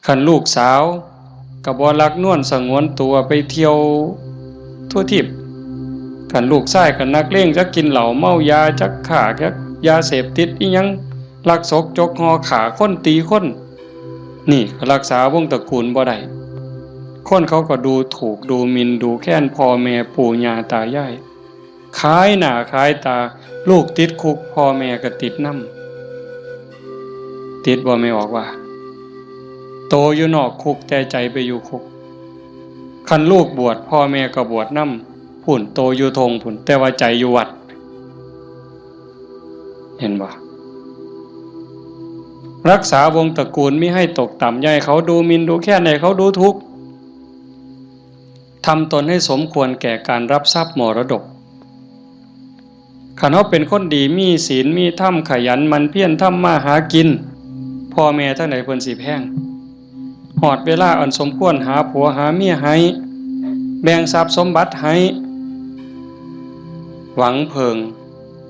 คันลูกสาวก็บ่รักนวลสงวนตัวไปเที่ยวทั่วทีป คันลูกชายก็นักเลง จักกินเหล้าเมายา จักค้า จักยาเสพติดอิหยัง ลักซกจกห่อ ฆ่าคนตีคน นี่ก็รักษาวงศ์ตระกูลบ่ได้ คนเขาก็ดูถูกดูหมิ่นดูแคลนพ่อแม่ปู่ย่าตายาย ขายหน้าขายตา ลูกติดคุก พ่อแม่ก็ติดนำ ติดบ่แม่ออกว่า โตอยู่นอกคุกแต่ใจไปอยู่คุก คันลูกบวช พ่อแม่ก็บวชนำ พุ้น โตอยู่ทงพุ้น แต่ว่าใจอยู่วัด เห็นบ่ รักษาวงศ์ตระกูลมิให้ตกต่ำ อย่าให้เขาดูหมิ่นดูแคลน อย่าให้เขาดูถูก ทำตนให้สมควรแก่การรับทรัพย์มรดก คันเฮาเป็นคนดี มีศีล มีธรรม ขยันหมั่นเพียรทำมาหากิน พ่อแม่ทั้งหลายเพิ่นสิแพง ฮอดเวลาอันสมควร หาผัวหาเมียให้ แบ่งทรัพย์สมบัติให้ หวังเพิ่ง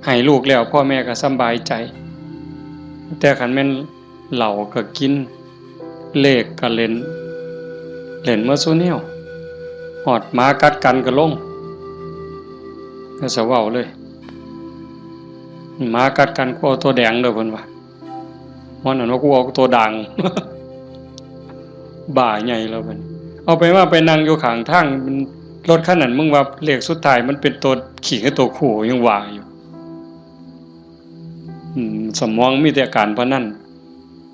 ให้ลูกแล้ว พ่อแม่ก็สำบายใจ แต่คันแม่นเหล้าก็กิน เลขก็เล่น เล่นหมดซุแนว ฮอดหมากัดกันก็ลง อย่าสะเว้าเลย หมากัดกัน กูเอาตัวแดงเด้อ เพิ่นว่า มันนั่นว่า กูเอาตัวด่าง บ้าใหญ่แล้วบัดนี้ เอาไปว่าไปนั่งอยู่ข้างทาง รถคันนั้น มึงว่าเลขสุดท้ายมันเป็นตัวขี้กับตัวคู่ ยังว่าอยู่ อืม สมองมีแต่การพนัน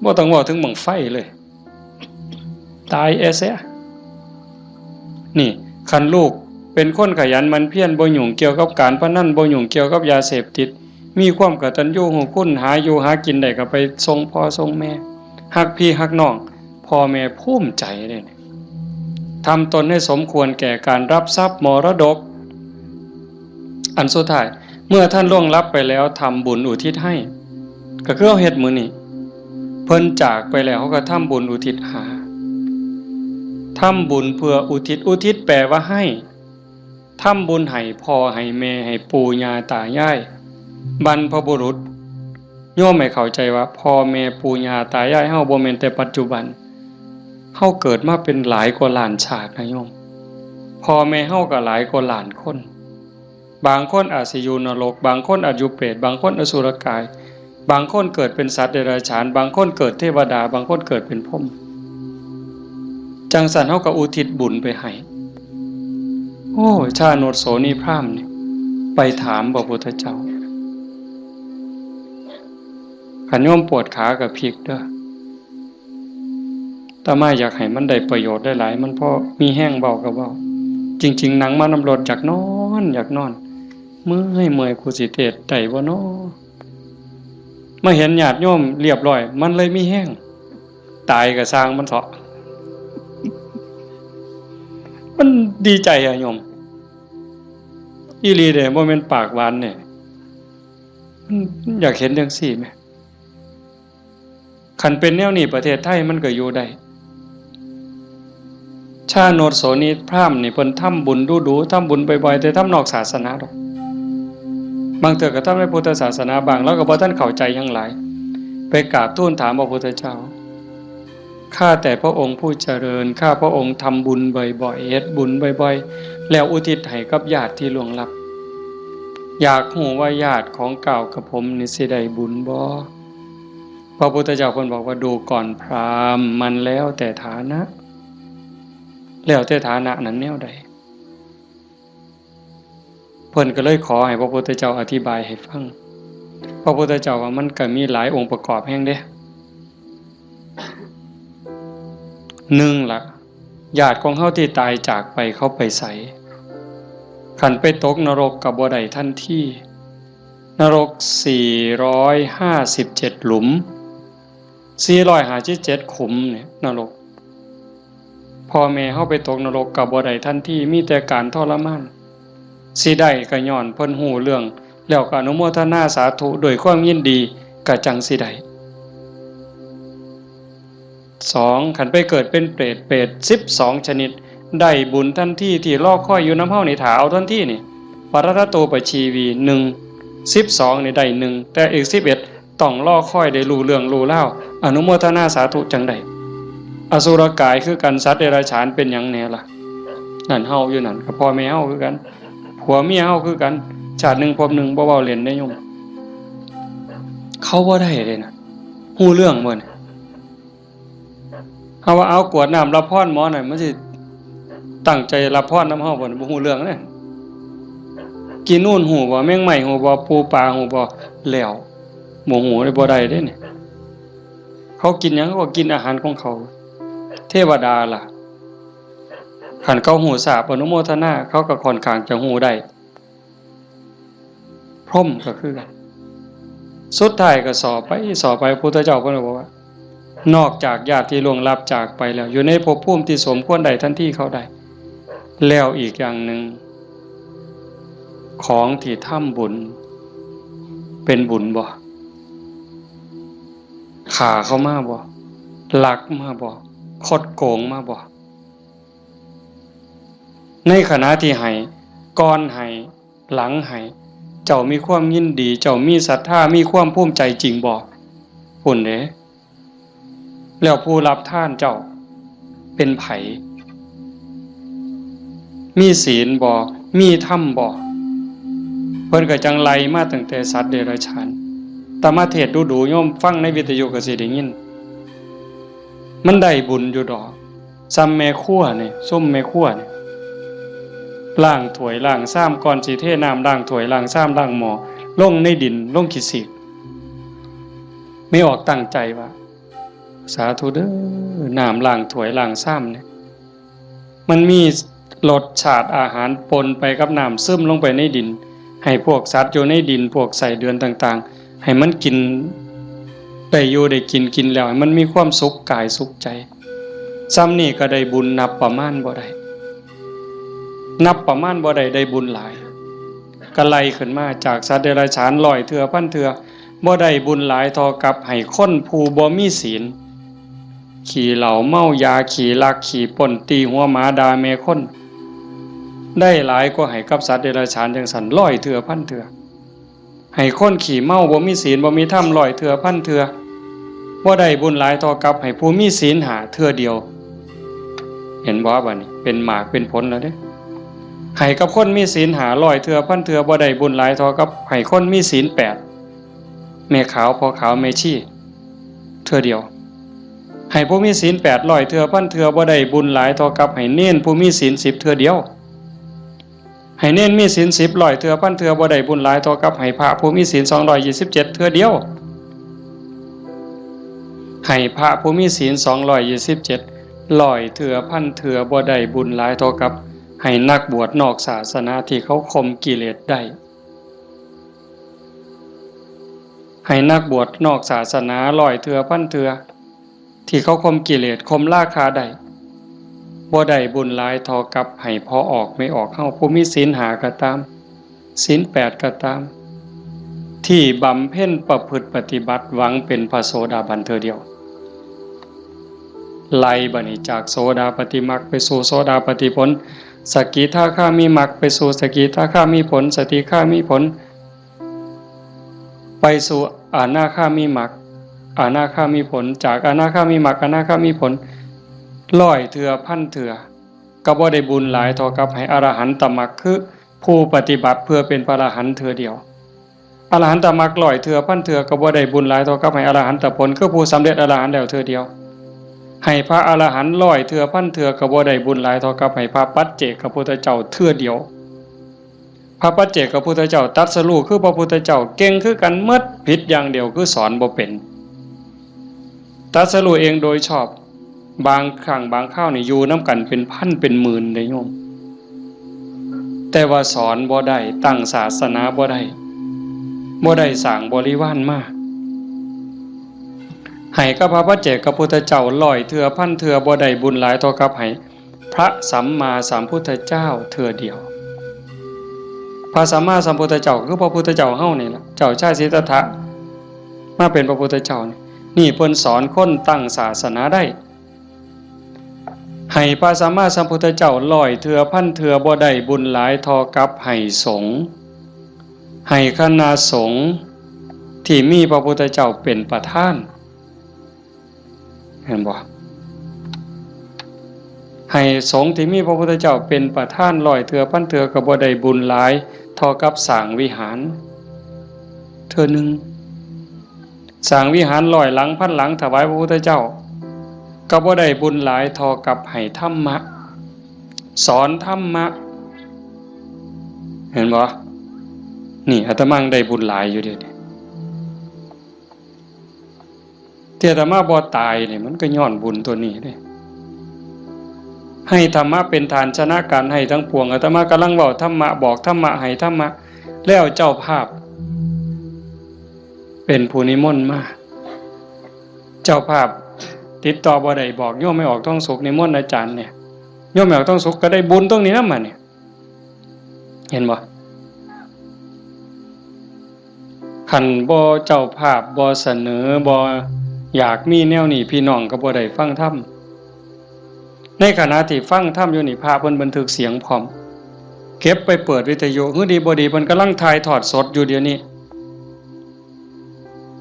บ่ต้องเว้าถึงบั้งไฟเลย ตายแอเสีย นี่ คันลูกเป็นคนขยันหมั่นเพียร บ่ยุ่งเกี่ยวกับการพนัน บ่ยุ่งเกี่ยวกับยาเสพติด มีความกตัญญูรู้คุณ หาอยู่หากินได้ก็ไปส่งพ่อส่งแม่ ฮักพี่ฮักน้อง พ่อแม่ภูมิใจเด้ ทำตนให้สมควรแก่การรับทรัพย์มรดก อันสุดท้าย เมื่อท่านล่วงลับไปแล้ว ทำบุญอุทิศให้ ก็คือเฮาเฮ็ดมื้อนี้ เพิ่นจากไปแล้ว เฮาก็ทำบุญอุทิศหา ทำบุญเพื่ออุทิศ อุทิศแปลว่าให้ ทำบุญให้พ่อให้แม่ ให้ปู่ย่าตายาย บรรพบุรุษ โยมให้เข้าใจว่าพ่อแม่ปู่ย่าตายายเฮาบ่แม่นแต่ปัจจุบัน เฮาเกิดมาเป็นหลายกว่าล้านชาตินะโยม พ่อแม่เฮาก็หลายกว่าล้านคน บางคนอาจสิอยู่นรก บางคนอาจอยู่เปรต บางคนอสุรกาย บางคนเกิดเป็นสัตว์เดรัจฉาน บางคนเกิดเทวดา บางคนเกิดเป็นพรหม จั่งซั้นเฮาก็อุทิศบุญไปให้ โอ้ย ชาโนชโสนีพราหมณ์นี่ ไปถามพระพุทธเจ้า คันโยมปวดขาก็พลิกเด้อ อาตมาอยากให้มันได้ประโยชน์หลายๆ มันพอมีแฮงเว้าก็เว้า จริงๆ นั่งมานำรถอยากนอน อยากนอน เมื่อย เมื่อย กูสิเทศน์ได้บ่น้อ มาเห็นญาติโยมเรียบร้อย มันเลยมีแฮง ตายก็ซ่างมันเถาะ มันดีใจอะโยม อีหลีเด้ บ่แม่นปากหวานเด้ มันอยากเห็นจั่งซี้แหม คันเป็นแนวนี้ประเทศไทยมันก็อยู่ได้ ชาโนชโสนีพราหมณ์นี่เพิ่นทำบุญดู๋ๆ ทำบุญบ่อยๆ แต่ทำนอกศาสนาดอก บางเทื่อก็ทำในพุทธศาสนาบ้าง ลาวก็บ่ทันเข้าใจหยังหลาย ไปกราบทูลถามพระพุทธเจ้า ข้าแต่พระองค์ผู้เจริญ ข้าพระองค์ทำบุญบ่อยๆ เฮ็ดบุญบ่อยๆ แล้วอุทิศให้กับญาติที่ล่วงลับ อยากฮู้ว่าญาติของก้าวกับผมนี่สิได้บุญบ่ พระพุทธเจ้าเพิ่นบอกว่า ดูก่อนพราหมณ์ มันแล้วแต่ฐานะ แล้วแต่ฐานะนั้นแนวใด เพิ่นก็เลยขอให้พระพุทธเจ้าอธิบายให้ฟัง พระพุทธเจ้าว่ามันก็มีหลายองค์ประกอบแฮงเด้ หนึ่งละ ญาติของเฮาที่ตายจากไปเขาไปไส คันไปตกนรกก็บ่ได้ทันที นรกสี่ร้อยห้าสิบเจ็ดหลุม สี่ร้อยห้าสิบเจ็ดขุมเนี่ยนรก พ่อแม่เฮาไปตกนรกก็บ่ได้ทันที มีแต่การทรมาน สิได้ก็ย้อนเพิ่นฮู้เรื่อง แล้วก็อนุโมทนาสาธุด้วยความยินดี ก็จั่งสิได้ สอง คันไปเกิดเป็นเปรต เปรตสิบสองชนิด ได้บุญทันที ที่รอคอยอยู่นำเฮานี่ ถ้าเอาทันทีนี่ ปรัตตโตปชีวี หนึ่ง สิบสองนี่ได้หนึ่ง แต่อีกสิบเอ็ด ต้องรอคอยได้รู้เรื่องรู้ราว อนุโมทนาสาธุจั่งได้ อสุรกายคือกัน สัตว์เดรัจฉานเป็นหยังแหน่ล่ะ นั่นเฮาอยู่นั่น ก็พ่อแม่เฮาคือกัน ผัวเมียเฮาคือกัน ชาติหนึ่งภพหนึ่ง บ่เว้าเล่นเด้โยม เขาบ่ได้เลยนะ ฮู้เรื่องบ่เนี่ย เฮาว่าเอากรวดน้ำรับพรหมอหน่อย มันสิตั้งใจรับพรนำเฮาบ่เนี่ย บ่ฮู้เรื่องเด้ กินนู่นฮู้บ่ แมงไม้ฮู้บ่ ปูปลาฮู้บ่ แล้ว บ่ฮู้เลย บ่ได้เด้เนี่ย เขากินหยัง เขาก็กินอาหารของเขา เทวดาล่ะ คันเขาฮู้ทราบอนุโมทนา เขาก็ค่อนข้างจะฮู้ได้ พรหมก็คือกัน สุดท้ายก็สอบไป สอบไป พุทธเจ้าเพิ่นก็บอกว่า นอกจากญาติที่ล่วงลับจากไปแล้ว อยู่ในภพภูมิที่สมควรได้ทันทีเขาได้ แล้วอีกอย่างหนึ่ง ของที่ทำบุญ เป็นบุญบ่ ฆ่าเขามาบ่ ลักมาบ่ คดโกงมาบ่ ในขณะที่ให้ ก่อนให้ หลังให้ เจ้ามีความยินดี เจ้ามีศรัทธา มีความภูมิใจจริงบ่ พุ้นเด้ แล้วผู้รับทานเจ้า เป็นไผ มีศีลบ่ มีธรรมบ่ เพิ่นก็จั่งไล่มาตั้งแต่สัตว์เดรัจฉาน อาตมาเทศน์ดู๋ๆ โยมฟังในวิทยุก็สิได้ยิน มันได้บุญอยู่ดอก ซ่ำแม่ครัวนี่ ซุมแม่ครัวนี่ ล้างถ้วยล้างชาม ก่อนสิเทน้ำล้างถ้วยล้างชามล้างหม้อ ลงในดิน ลงขี้สีก แม่ออกตั้งใจว่า สาธุเด้อ น้ำล้างถ้วยล้างชามเนี่ย มันมีรสชาติอาหารปนไปกับน้ำ ซึมลงไปในดิน ให้พวกสัตว์อยู่ในดิน พวกไส้เดือนต่างๆ ให้มันกิน ได้อยู่ได้กิน กินแล้วให้มันมีความสุขกายสุขใจ ซ่ำนี่ก็ได้บุญนับประมาณบ่ได้ นับประมาณบ่ได้ ได้บุญหลาย ก็ไล่ขึ้นมาจากสัตว์เดรัจฉานร้อยเทื่อพันเทื่อ บ่ได้บุญหลายเท่ากับให้คนผู้บ่มีศีล ขี้เหล้าเมายา ขี้ลักขี้ปล้น ตีหัวหมาด่าแม่คน ได้หลายกว่าให้กับสัตว์เดรัจฉานจั่งซั้นร้อยเทื่อพันเทื่อ ให้คนขี้เมาบ่มีศีลบ่มีธรรมร้อยเทื่อพันเทื่อ บ่ได้บุญหลายเท่ากับให้ผู้มีศีลห้าเทื่อเดียว เห็นบ่ บัดนี้เป็นหมากเป็นผลแล้วเด้ ให้กับคนมีศีลห้าร้อยเทื่อพันเทื่อ บ่ได้บุญหลายเท่ากับให้คนมีศีลแปด แม่ขาวพ่อขาวแม่ชีเทื่อเดียว ให้ผู้มีศีลแปดร้อยเทื่อพันเทื่อบ่ได้บุญหลายเท่ากับให้เณรผู้มีศีลสิบเทื่อเดียว ให้เณรมีศีลสิบร้อยเทื่อพันเทื่อบ่ได้บุญหลายเท่ากับให้พระผู้มีศีลสองร้อยยี่สิบเจ็ดเทื่อเดียว ให้พระผู้มีศีลสองร้อยยี่สิบเจ็ดร้อยเทื่อพันเทื่อบ่ได้บุญหลายเท่ากับให้นักบวชนอกศาสนาที่เขาข่มกิเลสได้ ให้นักบวชนอกศาสนาร้อยเทื่อพันเทื่อที่เขาข่มกิเลสข่มราคะได้ บ่ได้บุญหลายเท่ากับให้พ่อออกแม่ออกเฮาผู้มีศีลห้าก็ตาม ศีลแปดก็ตาม ที่บำเพ็ญประพฤติปฏิบัติหวังเป็นพระโสดาบันเทื่อเดียว ไล่บัดนี้จากโสดาปัตติมรรคไปสู่โสดาปัตติผล สกิทาคามิมรรคไปสู่สกิทาคามิผล สกิทาคามิผล ไปสู่อนาคามิมรรค อนาคามิผล จากอนาคามิมรรค อนาคามิผล ร้อยเทื่อพันเทื่อ ก็บ่ได้บุญหลายเท่ากับให้อรหันตมรรค คือผู้ปฏิบัติเพื่อเป็นพระอรหันต์เทื่อเดียว อรหันตมรรคร้อยเทื่อพันเทื่อก็บ่ได้บุญหลายเท่ากับให้อรหันตผล คือผู้สำเร็จอรหันต์แล้วเทื่อเดียว ให้พระอรหันต์ร้อยเทื่อพันเทื่อก็บ่ได้บุญหลายเท่ากับให้พระปัจเจกพุทธเจ้าเทื่อเดียว พระปัจเจกพุทธเจ้าตรัสรู้คือพระพุทธเจ้าเก่งคือกันหมด ผิดอย่างเดียวคือสอนบ่เป็น ตรัสรู้เองโดยชอบ บางครั้งบางคราวนี่อยู่นำกันเป็นพันเป็นหมื่นเด้โยม แต่ว่าสอนบ่ได้ ตั้งศาสนาบ่ได้ บ่ได้สร้างบริวารมา ให้กับพระปัจเจกพุทธเจ้าร้อยเทื่อพันเทื่อบ่ได้บุญหลายเท่ากับให้พระสัมมาสัมพุทธเจ้าเทื่อเดียว พระสัมมาสัมพุทธเจ้าคือพระพุทธเจ้าเฮานี่ล่ะ เจ้าชายสิทธัตถะ มาเป็นพระพุทธเจ้านี่ นี่เพิ่นสอนคนตั้งศาสนาได้ ให้พระสัมมาสัมพุทธเจ้าร้อยเทื่อพันเทื่อบ่ได้บุญหลายเท่ากับให้สงฆ์ ให้คณะสงฆ์ที่มีพระพุทธเจ้าเป็นประธาน เห็นบ่ ให้สงฆ์ที่มีพระพุทธเจ้าเป็นประธานร้อยเทื่อพันเทื่อก็บ่ได้บุญหลายเท่ากับสร้างวิหาร เทื่อหนึ่ง สร้างวิหารร้อยหลังพันหลังถวายพระพุทธเจ้า ก็บ่ได้บุญหลายเท่ากับให้ธรรมะ สอนธรรมะ เห็นบ่ นี่อาตมาได้บุญหลายอยู่เด้ ที่อาตมาบ่ตายนี่มันก็ย้อนบุญตัวนี้เด้ ให้ธรรมะเป็นฐานชนะการให้ทั้งปวง อาตมากำลังเว้าธรรมะ บอกธรรมะ ให้ธรรมะ แล้วเจ้าภาพ เป็นผู้นิมนต์มา เจ้าภาพติดต่อบ่ได้ บอกโยมแม่ออกทองสุขนิมนต์อาจารย์เนี่ย โยมแม่ออกทองสุขก็ได้บุญตรงนี้นำมาเนี่ย เห็นบ่ คันบ่เจ้าภาพบ่เสนอ บ่อยากมีแนวนี้ พี่น้องก็บ่ได้ฟังธรรม ในขณะที่ฟังธรรมอยู่นี่ พระเพิ่นบันทึกเสียงพร้อม เก็บไปเปิดวิทยุ หื้อดีบ่ดีเพิ่นกำลังถ่ายทอดสดอยู่เดี๋ยวนี้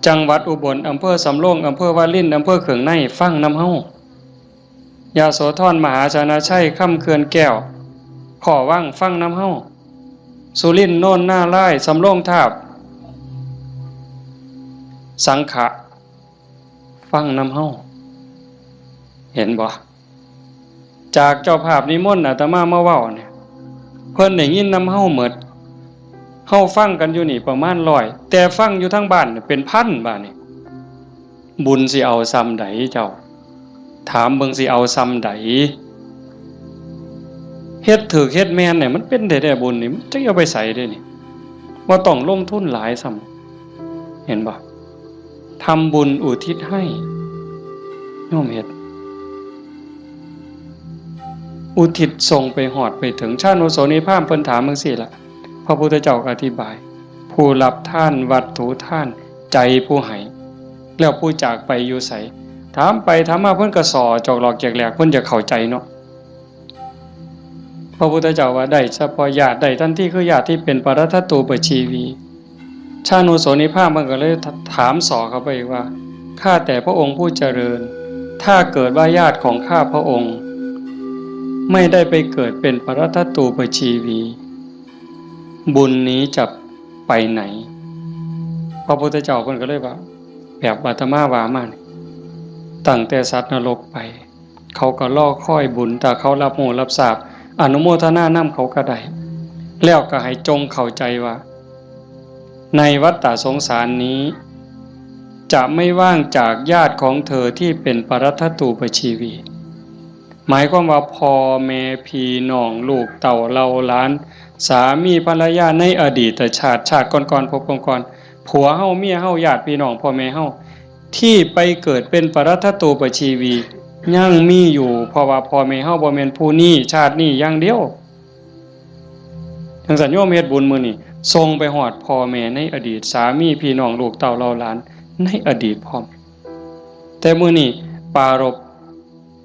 จังหวัดอุบล อำเภอสำโรง อำเภอวาริน อำเภอเขืองใน ฟังนำเฮา ยโสธร มหาชนะชัย คำเขื่อนแก้ว ขอวัง ฟังนำเฮา สุรินทร์ โนนนารายณ์ สำโรงทาบ สังขะ ฟังนำเฮา เห็นบ่ จากเจ้าภาพนิมนต์อาตมามาเว้าเนี่ย เพิ่นได้ยินนำเฮาหมด เฮาฟังกันอยู่นี่ประมาณร้อย แต่ฟังอยู่ทางบ้านเนี่ยเป็นพันบาดนี่ บุญสิเอาส่ำใดเจ้า ถามเบิ่งสิเอาส่ำใด เฮ็ดถูกเฮ็ดแม่นเนี่ยมันเป็นได้แต่บุญนี่ มันจะเอาไปใส่ได้นี่ บ่ต้องลงทุนหลายซ้ำ เห็นบ่ ทำบุญอุทิศให้ โยมเฮ็ด อุทิศส่งไปฮอดไปถึง ชานุโสนีพราหมณ์เพิ่นถามจั่งซี้ล่ะ พระพุทธเจ้าก็อธิบาย ผู้รับทานวัตถุทาน ใจผู้ให้ แล้วผู้จากไปอยู่ไส ถามไปถามมาเพิ่นก็ส่อจอกหลอกแจกแหลก เพิ่นจะเข้าใจเนาะ พระพุทธเจ้าว่าได้เฉพาะญาติ ได้ทันทีคือญาติที่เป็นปรัตถตูปชีวี ชานุโสนีพราหมณ์มันก็เลยถามส่อเข้าไปอีกว่า ข้าแต่พระองค์ผู้เจริญ ถ้าเกิดว่าญาติของข้าพระองค์ ไม่ได้ไปเกิดเป็นปรัตถตูปชีวี บุญนี้จะไปไหน พระพุทธเจ้าเพิ่นก็เลยว่า แบบอาตมาว่ามานี่ ตั้งแต่สัตว์นรกไป เขาก็รอคอยบุญ ถ้าเขารับรู้รับทราบ อนุโมทนานำเขาก็ได้ แล้วก็ให้จงเข้าใจว่า ในวัฏฏะสงสารนี้ จะไม่ว่างจากญาติของเธอที่เป็นปรัตถตูปชีวี หมายความว่าพ่อแม่พี่น้องลูกเต้าเหล่าหลาน สามีภรรยาในอดีตชาติ ชาติก่อนๆ ภพก่อนๆ ผัวเฮา เมียเฮา ญาติพี่น้อง พ่อแม่เฮา ที่ไปเกิดเป็นปรัตถตูปชีวี ยังมีอยู่ เพราะว่าพ่อแม่เฮาบ่แม่นผู้นี้ชาตินี้อย่างเดียว จังซั่นโยมเฮ็ดบุญมื้อนี้ ส่งไปฮอดพ่อแม่ในอดีต สามีพี่น้องลูกเต้าเหล่าหลานในอดีตพร้อม แต่มื้อนี้ปรารภ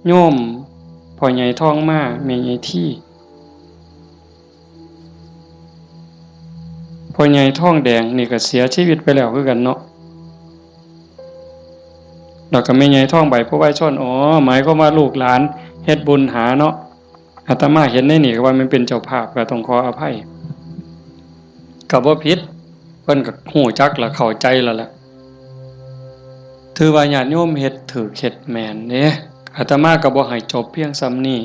โยมพ่อใหญ่ทองมา แม่ใหญ่ที พ่อใหญ่ทองแดงนี่ก็เสียชีวิตไปแล้วคือกันเนาะ แล้วก็แม่ใหญ่ทองใบ ผู้วายชน อ๋อ หมายความว่าลูกหลานเฮ็ดบุญหาเนาะ อาตมาเห็นในนี่ก็ว่ามันเป็นเจ้าภาพ ก็ต้องขออภัย ก็บ่ผิด เพิ่นก็ฮู้จักและเข้าใจแล้วล่ะ ถือว่าญาติโยมเฮ็ดถูกเฮ็ดแม่นเด้ อาตมาก็บ่ให้จบเพียงส่ำนี้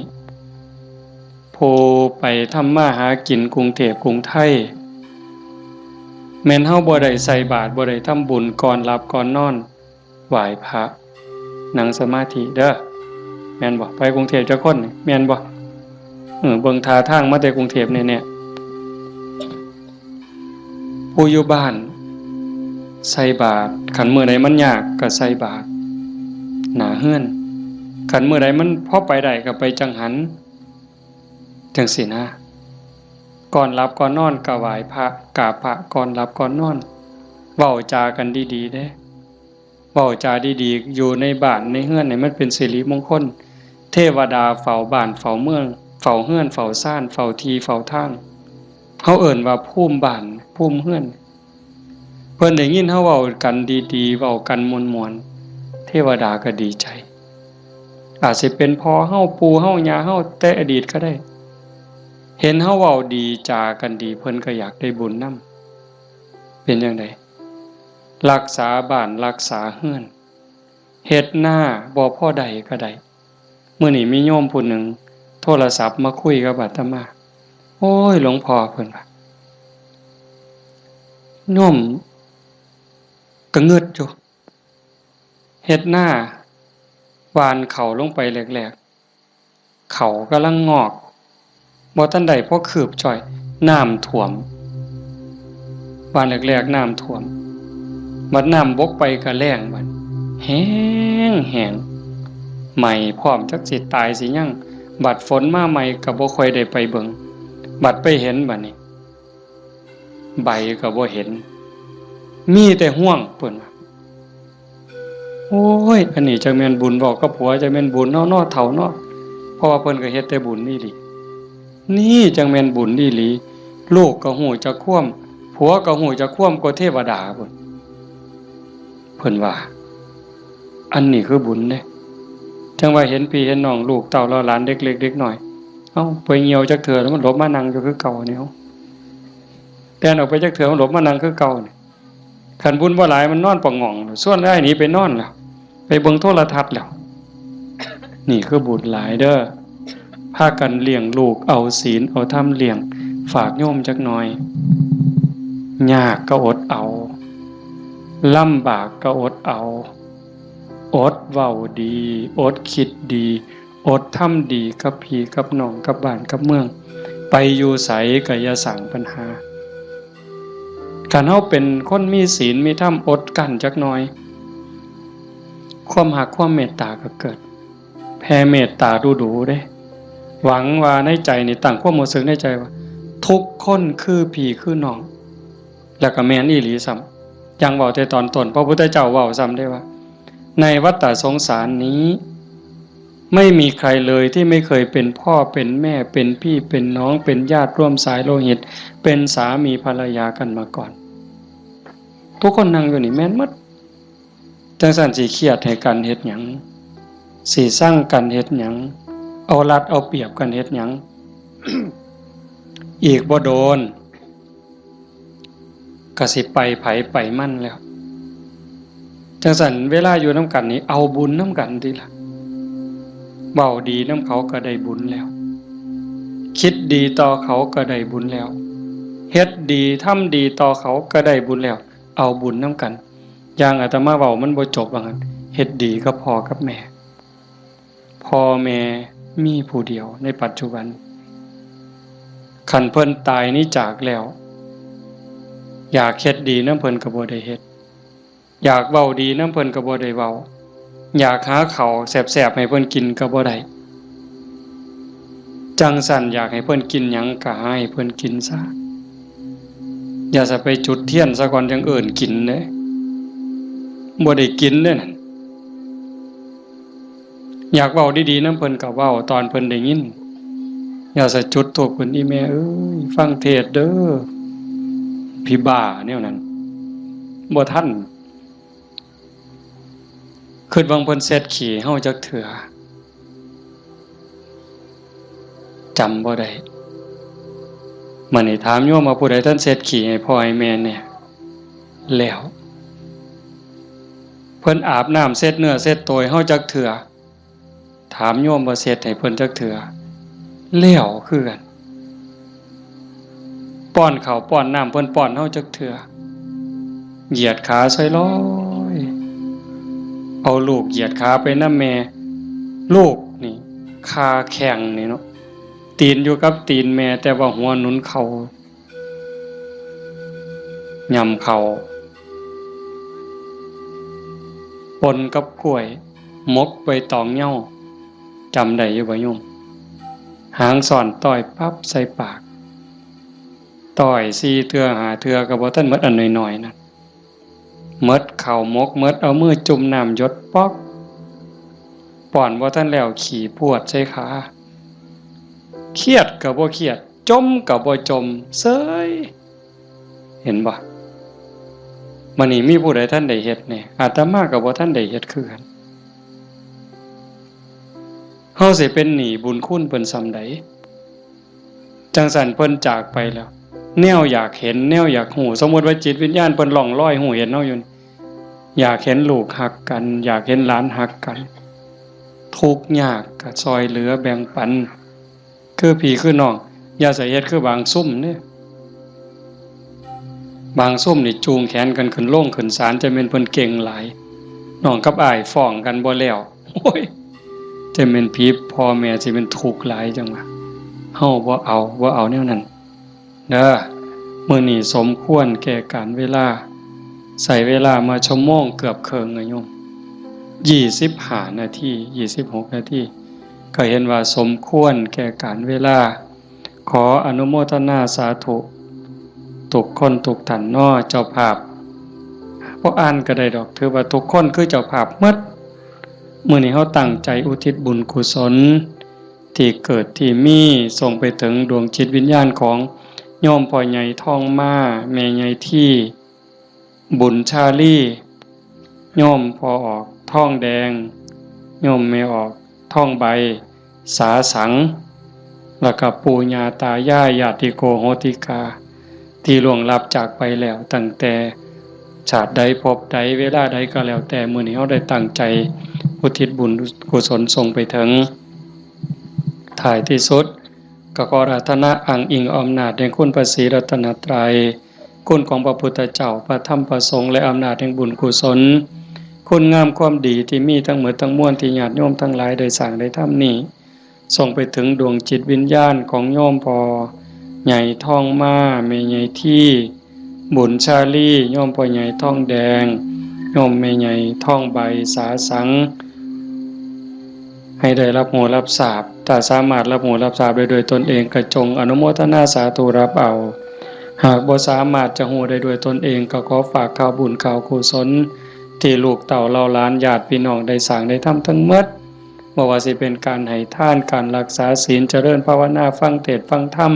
ผู้ไปทำมาหากินกรุงเทพกรุงไทย แม่นเฮาบ่ได้ใส่บาตร บ่ได้ทำบุญ ก่อนหลับก่อนนอน ไหว้พระ นั่งสมาธิเด้อ แม่นบ่ ไปกรุงเทพจักคนนี่ แม่นบ่ เออ เบิ่งท่าทางมาแต่กรุงเทพแน่ๆ ผู้อยู่บ้านใส่บาตร คันมื้อใดมันยากก็ใส่บาตรหน้าเฮือน คันมื้อใดมันพอไปได้ก็ไปจังหัน จังซี้นะ ก่อนหลับก่อนนอนก็ไหว้พระ กราบพระ ก่อนหลับก่อนนอน เว้าจากันดีๆ เด้ เว้าจาดีๆ อยู่ในบ้านในเฮือนนี่มันเป็นสิริมงคล เทวดาเฝ้าบ้านเฝ้าเมือง เฝ้าเฮือนเฝ้าซาน เฝ้าที่เฝ้าทาง เฮาเอิ้นว่าภูมิบ้าน ภูมิเฮือน เพิ่นได้ยินเฮาเว้ากันดีๆ เว้ากันม่วนๆ เทวดาก็ดีใจ อาจสิเป็นพ่อเฮา ปู่เฮา ย่าเฮา แต่อดีตก็ได้ เห็นเฮาเว้าดีจากันดี เพิ่นก็อยากได้บุญนำ เป็นจั่งใด รักษาบ้านรักษาเฮือน เฮ็ดนาบ่พอได้ก็ได้ มื้อนี้มีโยมผู้หนึ่งโทรศัพท์มาคุยกับอาตมา โอ้ย หลวงพ่อ เพิ่นว่า โยมก็งึดอยู่ เฮ็ดนา หว่านเข้าลงไปแรกๆ เข้ากำลังงอก บ่ทันได้พอคืบจ้อย น้ำท่วม หว่านแรกๆ น้ำท่วม บัดน้ำบกไปก็แล้งบัด แห้งแห้ง ไหม้พร้อม จักสิตายสิหยัง บัดฝนมาใหม่ก็บ่ค่อยได้ไปเบิ่ง บัดไปเห็นบัดนี้ ใบก็บ่เห็น มีแต่ฮวง เพิ่นว่า โอ้ย อันนี้จักแม่นบุญ เว้ากับผัวจักแม่นบุญเนาะ เนาะเฒ่าเนาะ เพราะว่าเพิ่นก็เฮ็ดแต่บุญอีหลี นี่จักแม่นบุญอีหลี ลูกก็ฮู้จักความ ผัวก็ฮู้จักความกว่าเทวดาพุ้น เพิ่นว่า อันนี้คือบุญเด้ จั่งว่าเห็นพี่เห็นน้อง ลูกเต้าเหล่าหลาน เด็กเล็กเด็กน้อย เอ้า ไปเหี่ยวจักเทื่อแล้วมันหลบมานั่งอยู่คือเก่านี่ เอ้า แล่นออกไปจักเทื่อมันหลบมานั่งคือเก่านี่ คันบุญบ่หลายมันนอนปะหง่อง ชวนอ้ายหนีไปนอนแล้ว ไปเบิ่งโทรทัศน์แล้ว นี่คือบุญหลายเด้อ พากันเลี้ยงลูก เอาศีลเอาธรรมเลี้ยง ฝากโยมจักหน่อย ยากก็อดเอา ลำบากก็อดเอา อดเว้าดี อดคิดดี อดทำดีกับพี่กับน้อง กับบ้านกับเมือง ไปอยู่ไสก็อย่าสร้างปัญหา คันเฮาเป็นคนมีศีลมีธรรม อดกลั้นจักหน่อย ความฮักความเมตตาก็เกิด แผ่เมตตาดูๆ เด้ หวังว่าในใจนี่ตั้งความรู้สึกในใจว่า ทุกคนคือพี่คือน้อง แล้วก็แม่นอีหลีซ้ำ อย่างเว้าแต่ตอนต้น พระพุทธเจ้าเว้าซ้ำได้ว่า ในวัฏฏะสงสารนี้ ไม่มีใครเลยที่ไม่เคยเป็นพ่อเป็นแม่ เป็นพี่เป็นน้อง เป็นญาติร่วมสายโลหิต เป็นสามีภรรยากันมาก่อน ทุกคนนั่งอยู่นี่แม่นหมด จั่งซั้นสิเครียดให้กันเฮ็ดหยัง สิซังกันเฮ็ดหยัง เอารัดเอาเปรียบกันเฮ็ดหยัง อีกบ่โดน ก็สิไปไผไปมันแล้ว จั่งซั้นเวลาอยู่นำกันนี่เอาบุญนำกันติล่ะ เว้าดีนำเขาก็ได้บุญแล้ว คิดดีต่อเขาก็ได้บุญแล้ว เฮ็ดดีทำดีต่อเขาก็ได้บุญแล้ว เอาบุญนำกัน อย่างอาตมาเว้ามันบ่จบว่างั้น เฮ็ดดีกับพ่อกับแม่ พ่อแม่มีผู้เดียวในปัจจุบัน คันเพิ่นตายหนีจากแล้ว อยากเฮ็ดดีนำเพิ่นก็บ่ได้เฮ็ด อยากเว้าดีนำเพิ่นก็บ่ได้เว้า อยากหาข้าวแซ่บๆให้เพิ่นกินก็บ่ได้ จั่งซั้นอยากให้เพิ่นกินหยังก็หาให้เพิ่นกินซะ อย่าซะไปจุดเทียนซะก่อนจั่งเอิ้นกินเด้ บ่ได้กินเด้นั่น อยากเว้าดีๆนำเพิ่นก็เว้าตอนเพิ่นได้ยิน อย่าซะจุดธูปขึ้น อีแม่เอ้ย ฟังเทศน์เด้อ ผีบ้าแนวนั้น บ่ทัน คิดว่าเพิ่นเช็ดขี้เฮาจักเทื่อ จำบ่ได้ มื้อนี้ถามโยมว่าผู้ใดทันเช็ดขี้ให้พ่อให้แม่แน่ แล้ว เพิ่นอาบน้ำเช็ดเนื้อเช็ดตัวให้เฮาจักเทื่อ ถามโยมว่าเช็ดให้เพิ่นจักเทื่อ แล้วคือกัน ป้อนข้าวป้อนน้ำเพิ่นป้อนเฮาจักเทื่อ เหยียดขาซอยลอย เอาลูกเหยียดขาไปนำแม่ ลูกนี่ คาแข้งนี่เนาะ ตีนอยู่กับตีนแม่ แต่ว่าหัวหนุนเข่า ย่ำเข่า ปนกับกล้วย หมกใบตองเหย้า จำได้อยู่บ่โยม หางซ่อนต้อยปั๊บใส่ปาก ต้อยสี่เทื่อห้าเทื่อก็บ่ทันหมดอันน้อยๆนั่น หมดข้าวหมกหมด เอามือจุ่มน้ำหยดป๊อก ป้อนบ่ทันแล้วขี้พรวดใส่ขา เครียดก็บ่เครียด จ่มก็บ่จ่ม เซย เห็นบ่ มื้อนี้มีผู้ใดทันได้เฮ็ดแน่ อาตมาก็บ่ทันได้เฮ็ดคือกัน เฮาสิเป็นหนี้บุญคุณเพิ่นส่ำใด จั่งซั้นเพิ่นจากไปแล้ว แนวอยากเห็น แนวอยากฮู้ สมมุติว่าจิตวิญญาณเพิ่นล่องลอยฮู้เห็นเฮาอยู่นี่ อยากเห็นลูกฮักกัน อยากเห็นหลานฮักกัน ทุกข์ยากก็ซ่อยเหลือแบ่งปัน คือพี่คือน้อง อย่าใส่เฮ็ดคือบางซุมเด้ บางซุมนี่จูงแขนกันขึ้นโรงขึ้นศาล จะแม่นเพิ่นเก่งหลาย น้องกับอ้ายฟ้องกันบ่แล้ว โอ้ย จะแม่นผีพ่อแม่สิแม่นทุกข์หลายจั่งว่า เฮาบ่เอา บ่เอาแนวนั้นเด้อ มื้อนี้สมควรแก่กาลเวลา ใช้เวลามาชั่วโมงเกือบเคิ่งอะโยม ยี่สิบห้านาที ยี่สิบหกนาที ก็เห็นว่าสมควรแก่กาลเวลา ขออนุโมทนาสาธุ ทุกคนทุกท่านเนาะ เจ้าภาพ บ่อ่านก็ได้ดอก ถือว่าทุกคนคือเจ้าภาพหมด มื้อนี้เฮาตั้งใจอุทิศบุญกุศล ที่เกิดที่มี ส่งไปถึงดวงจิตวิญญาณของโยมพ่อใหญ่ทองมา แม่ใหญ่ที่ บุญชาลี โยมพ่อออกทองแดง โยมแม่ออกทองใบ สาสัง แล้วก็ปู่ย่าตายาย ญาติโกโหติกา ที่ล่วงลับจากไปแล้วตั้งแต่ชาติใดภพใดเวลาใดก็แล้วแต่ มื้อนี้เฮาได้ตั้งใจอุทิศบุญกุศลส่งไปถึง ท้ายที่สุด ก็ขออาราธนาอ้างอิงอำนาจแห่งคุณพระศรีรัตนตรัย คุณของพระพุทธเจ้า พระธรรม พระสงฆ์ และอำนาจแห่งบุญกุศล คุณงามความดีที่มีทั้งหมดทั้งมวลที่ญาติโยมทั้งหลายได้สร้างได้ทำนี้ ส่งไปถึงดวงจิตวิญญาณของโยมพ่อใหญ่ทองมา แม่ใหญ่ที่ บุญชาลี โยมพ่อใหญ่ทองแดง โยมแม่ใหญ่ทองใบ สาสัง ให้ได้รับรู้รับทราบ ถ้าสามารถรับรู้รับทราบได้ด้วยตนเองก็จงอนุโมทนาสาธุรับเอา หากบ่สามารถจะรู้ได้ด้วยตนเองก็ขอฝากข่าวบุญข่าวกุศล ที่ลูกเต้าเหล่าหลานญาติพี่น้องได้สร้างได้ทำทั้งหมด บ่ว่าสิเป็นการให้ทาน การรักษาศีล เจริญภาวนา ฟังเทศน์ฟังธรรม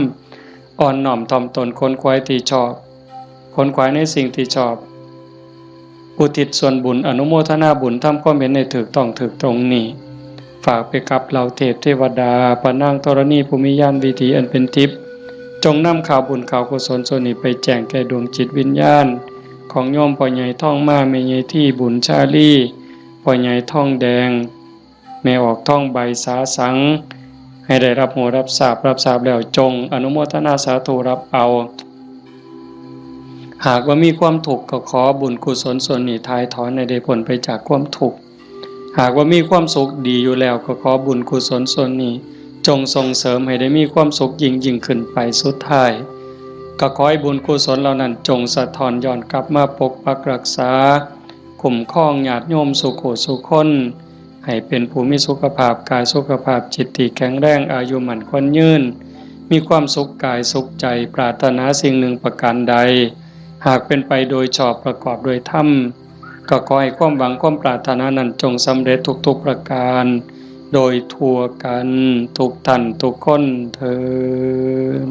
อ่อนน้อมถ่อมตน ขนขวายที่ชอบ ขนขวายในสิ่งที่ชอบ อุทิศส่วนบุญ อนุโมทนาบุญ ทำความเห็นให้ถูกต้องถูกตรงนี้ ฝากไปกับเหล่าเทพเทวดา พระนางธรณีผู้มีญาณวิถีอันเป็นทิพย์ จงนำข่าวบุญข่าวกุศลส่วนนี้ไปแจ้งแก่ดวงจิตวิญญาณ ของโยมพ่อใหญ่ทองมา แม่ใหญ่ที่บุญชาลี พ่อใหญ่ทองแดง แม่ออกทองใบสาสัง ให้ได้รับรู้รับทราบ รับทราบแล้วจงอนุโมทนาสาธุรับเอา หากว่ามีความทุกข์ก็ขอบุญกุศลส่วนนี้ถ่ายถอนให้ได้พ้นไปจากความทุกข์ หากว่ามีความสุขดีอยู่แล้วก็ขอบุญกุศลส่วนนี้ จงส่งเสริมให้ได้มีความสุขยิ่งยิ่งขึ้นไป สุดท้าย ก็ขอให้บุญกุศลเหล่านั้นจงสะท้อนย้อนกลับมาปกปักรักษา คุ้มครองญาติโยมสู่ผู้สู่คน ให้เป็นผู้มีสุขภาพกายสุขภาพจิตที่แข็งแรง อายุมั่นขวัญยืน มีความสุขกายสุขใจ ปรารถนาสิ่งหนึ่งประการใด หากเป็นไปโดยชอบประกอบโดยธรรม ก็ขอให้ความหวังความปรารถนานั้นจงสำเร็จทุกๆประการ โดยทั่วกันทุกท่านทุกคนเทอญ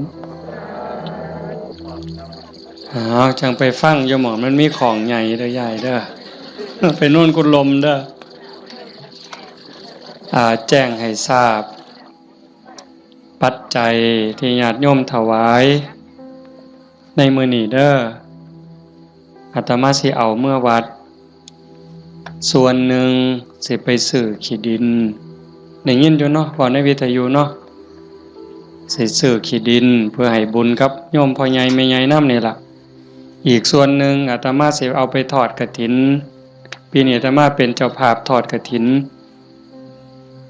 อ้าว จั่งไปฟังอยู่หม่องมันมีของใหญ่เด้อยายเด้อ ไปโน่นกุดลมเด้อ อ่า แจ้งให้ทราบ ปัจจัยที่ญาติโยมถวายในมื้อนี้เด้อ อาตมาสิเอาเมือวัด ส่วนหนึ่งสิไปซื้อขี้ดิน ได้ยินอยู่เนาะ เว้าในวิทยุเนาะ สิซื้อขี้ดินเพื่อให้บุญกับโยมพ่อใหญ่แม่ใหญ่นำนี่ล่ะ อีกส่วนหนึ่งอาตมาสิเอาไปทอดกฐิน ปีนี้อาตมาเป็นเจ้าภาพทอดกฐิน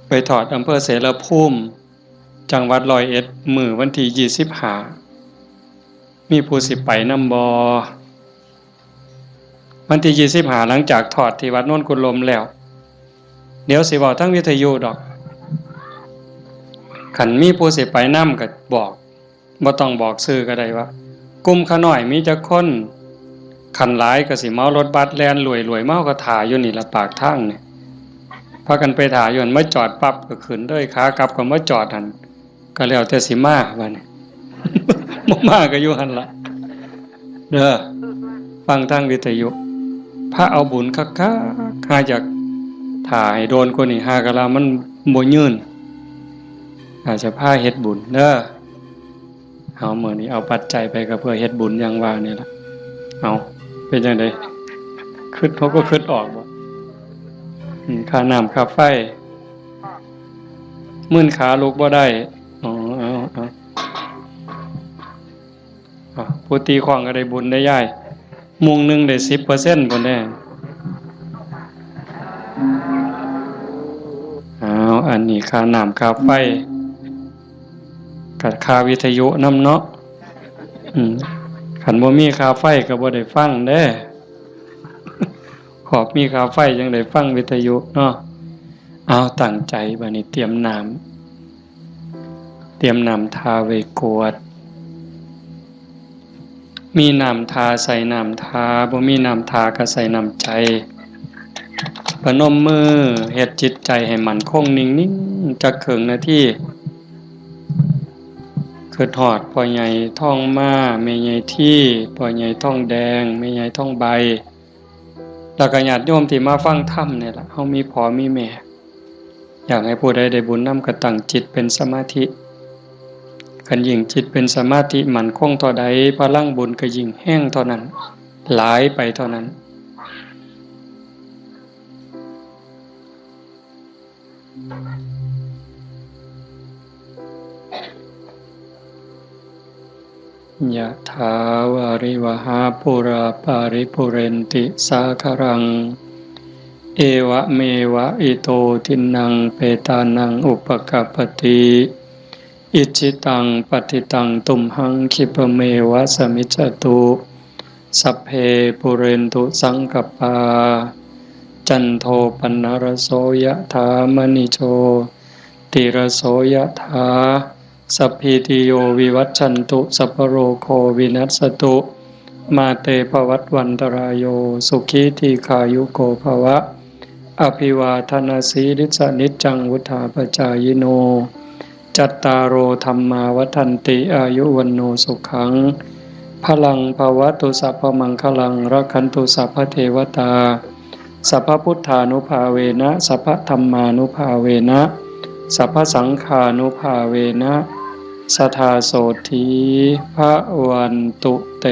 ไปทอดอำเภอเสรภูมิ จังหวัดร้อยเอ็ด มื้อวันที่ยี่สิบห้า มีผู้สิไปนำบ่ วันที่ยี่สิบห้า หลังจากทอดที่วัดโนนกุดลมแล้ว เดี๋ยวสิเว้าทางวิทยุดอก คันมีผู้สิไปนำก็บอก บ่ต้องบอกชื่อก็ได้ว่า กลุ่มข้าน้อยมีจักคน คันหลายก็สิเหมารถบัสแล่นรวยๆ มา เฮาก็ถ่าอยู่นี่ล่ะปากทางนี่ พากันไปถ่าอยู่หั่น มาจอดปั๊บก็ขึ้นเลย ขากลับก็มาจอดหั่น ก็แล้วแต่สิมาบัดนี้ บ่มาก็อยู่หั่นล่ะ เด้อ ฟังทางวิทยุ พาเอาบุญคักๆ หาอยากถ่าให้โดนกว่านี้ หากะลามันบ่ยืน อาจจะพาเฮ็ดบุญเด้อ เอามื้อนี้เอาปัจจัยไปก็เพื่อเฮ็ดบุญอย่างว่านี่ล่ะ เอา เป็นจั่งใด คิด เขาก็คิดออกบ่ อืม ค่าน้ำค่าไฟ มื่นขาลุกบ่ได้ อ๋อ เอา เอา อ่ะ ผู้ตีข้องก็ได้บุญได้ยาย มุ้งหนึ่งได้สิบเปอร์เซ็นต์ พุ้นเด้ อ้าว อันนี้ค่าน้ำค่าไฟ กับค่าวิทยุนำเนาะ อืม คันบ่มีค่าไฟก็บ่ได้ฟังเด้ ขอบมีค่าไฟจั่งได้ฟังวิทยุเนาะ เอา ตั้งใจบัดนี้เตรียมน้ำ เตรียมน้ำทาไว้กรวด มีน้ำทาใส่น้ำทา บ่มีน้ำทาก็ใส่น้ำใจ ประนมมือ เฮ็ดจิตใจให้มั่นคงนิ่งๆ จักครึ่งนาที คิดฮอดพ่อใหญ่ทองมา แม่ใหญ่ที พ่อใหญ่ทองแดง แม่ใหญ่ทองใบ แล้วก็ญาติโยมที่มาฟังธรรมนี่ล่ะ เฮามีพ่อมีแม่ อยากให้ผู้ใดได้บุญนำก็ตั้งจิตเป็นสมาธิ คันยิ่งจิตเป็นสมาธิมั่นคงเท่าใด พลังบุญก็ยิ่งแฮงเท่านั้น หลายไปเท่านั้น ยะถาวาริวหาปูราปาริปุเรนติสาคารัง เอวะเมวะอิโตทินนังเปตานังอุปกัปปติ อิจฉิตังปัตถิตังตุมหังคิปะเมวะสมิจจตุ สัพเพปุเรนตุสังกปปา จันโทปนรโสยะถามณิโชติรโสยะถา สัพพีติโยวิวัชชันตุ สัพพโรโควินัสสตุ มาเตภวัตวันตรายโย สุขีทีขายุโกภวะ อภิวาทนาสีลิสนิจจังวุธาปจายิโน จัตตาโรธรรมาวัฒนติ อายุวันโนสุขัง พลังภวตุ สัพพมังคลัง รักขันตุ สัพพเทวตา สัพพพุทธานุภาเวนะ สัพพธรรมานุภาเวนะ สัพพสังฆานุภาเวนะ สทาโสธี พระวันตุเต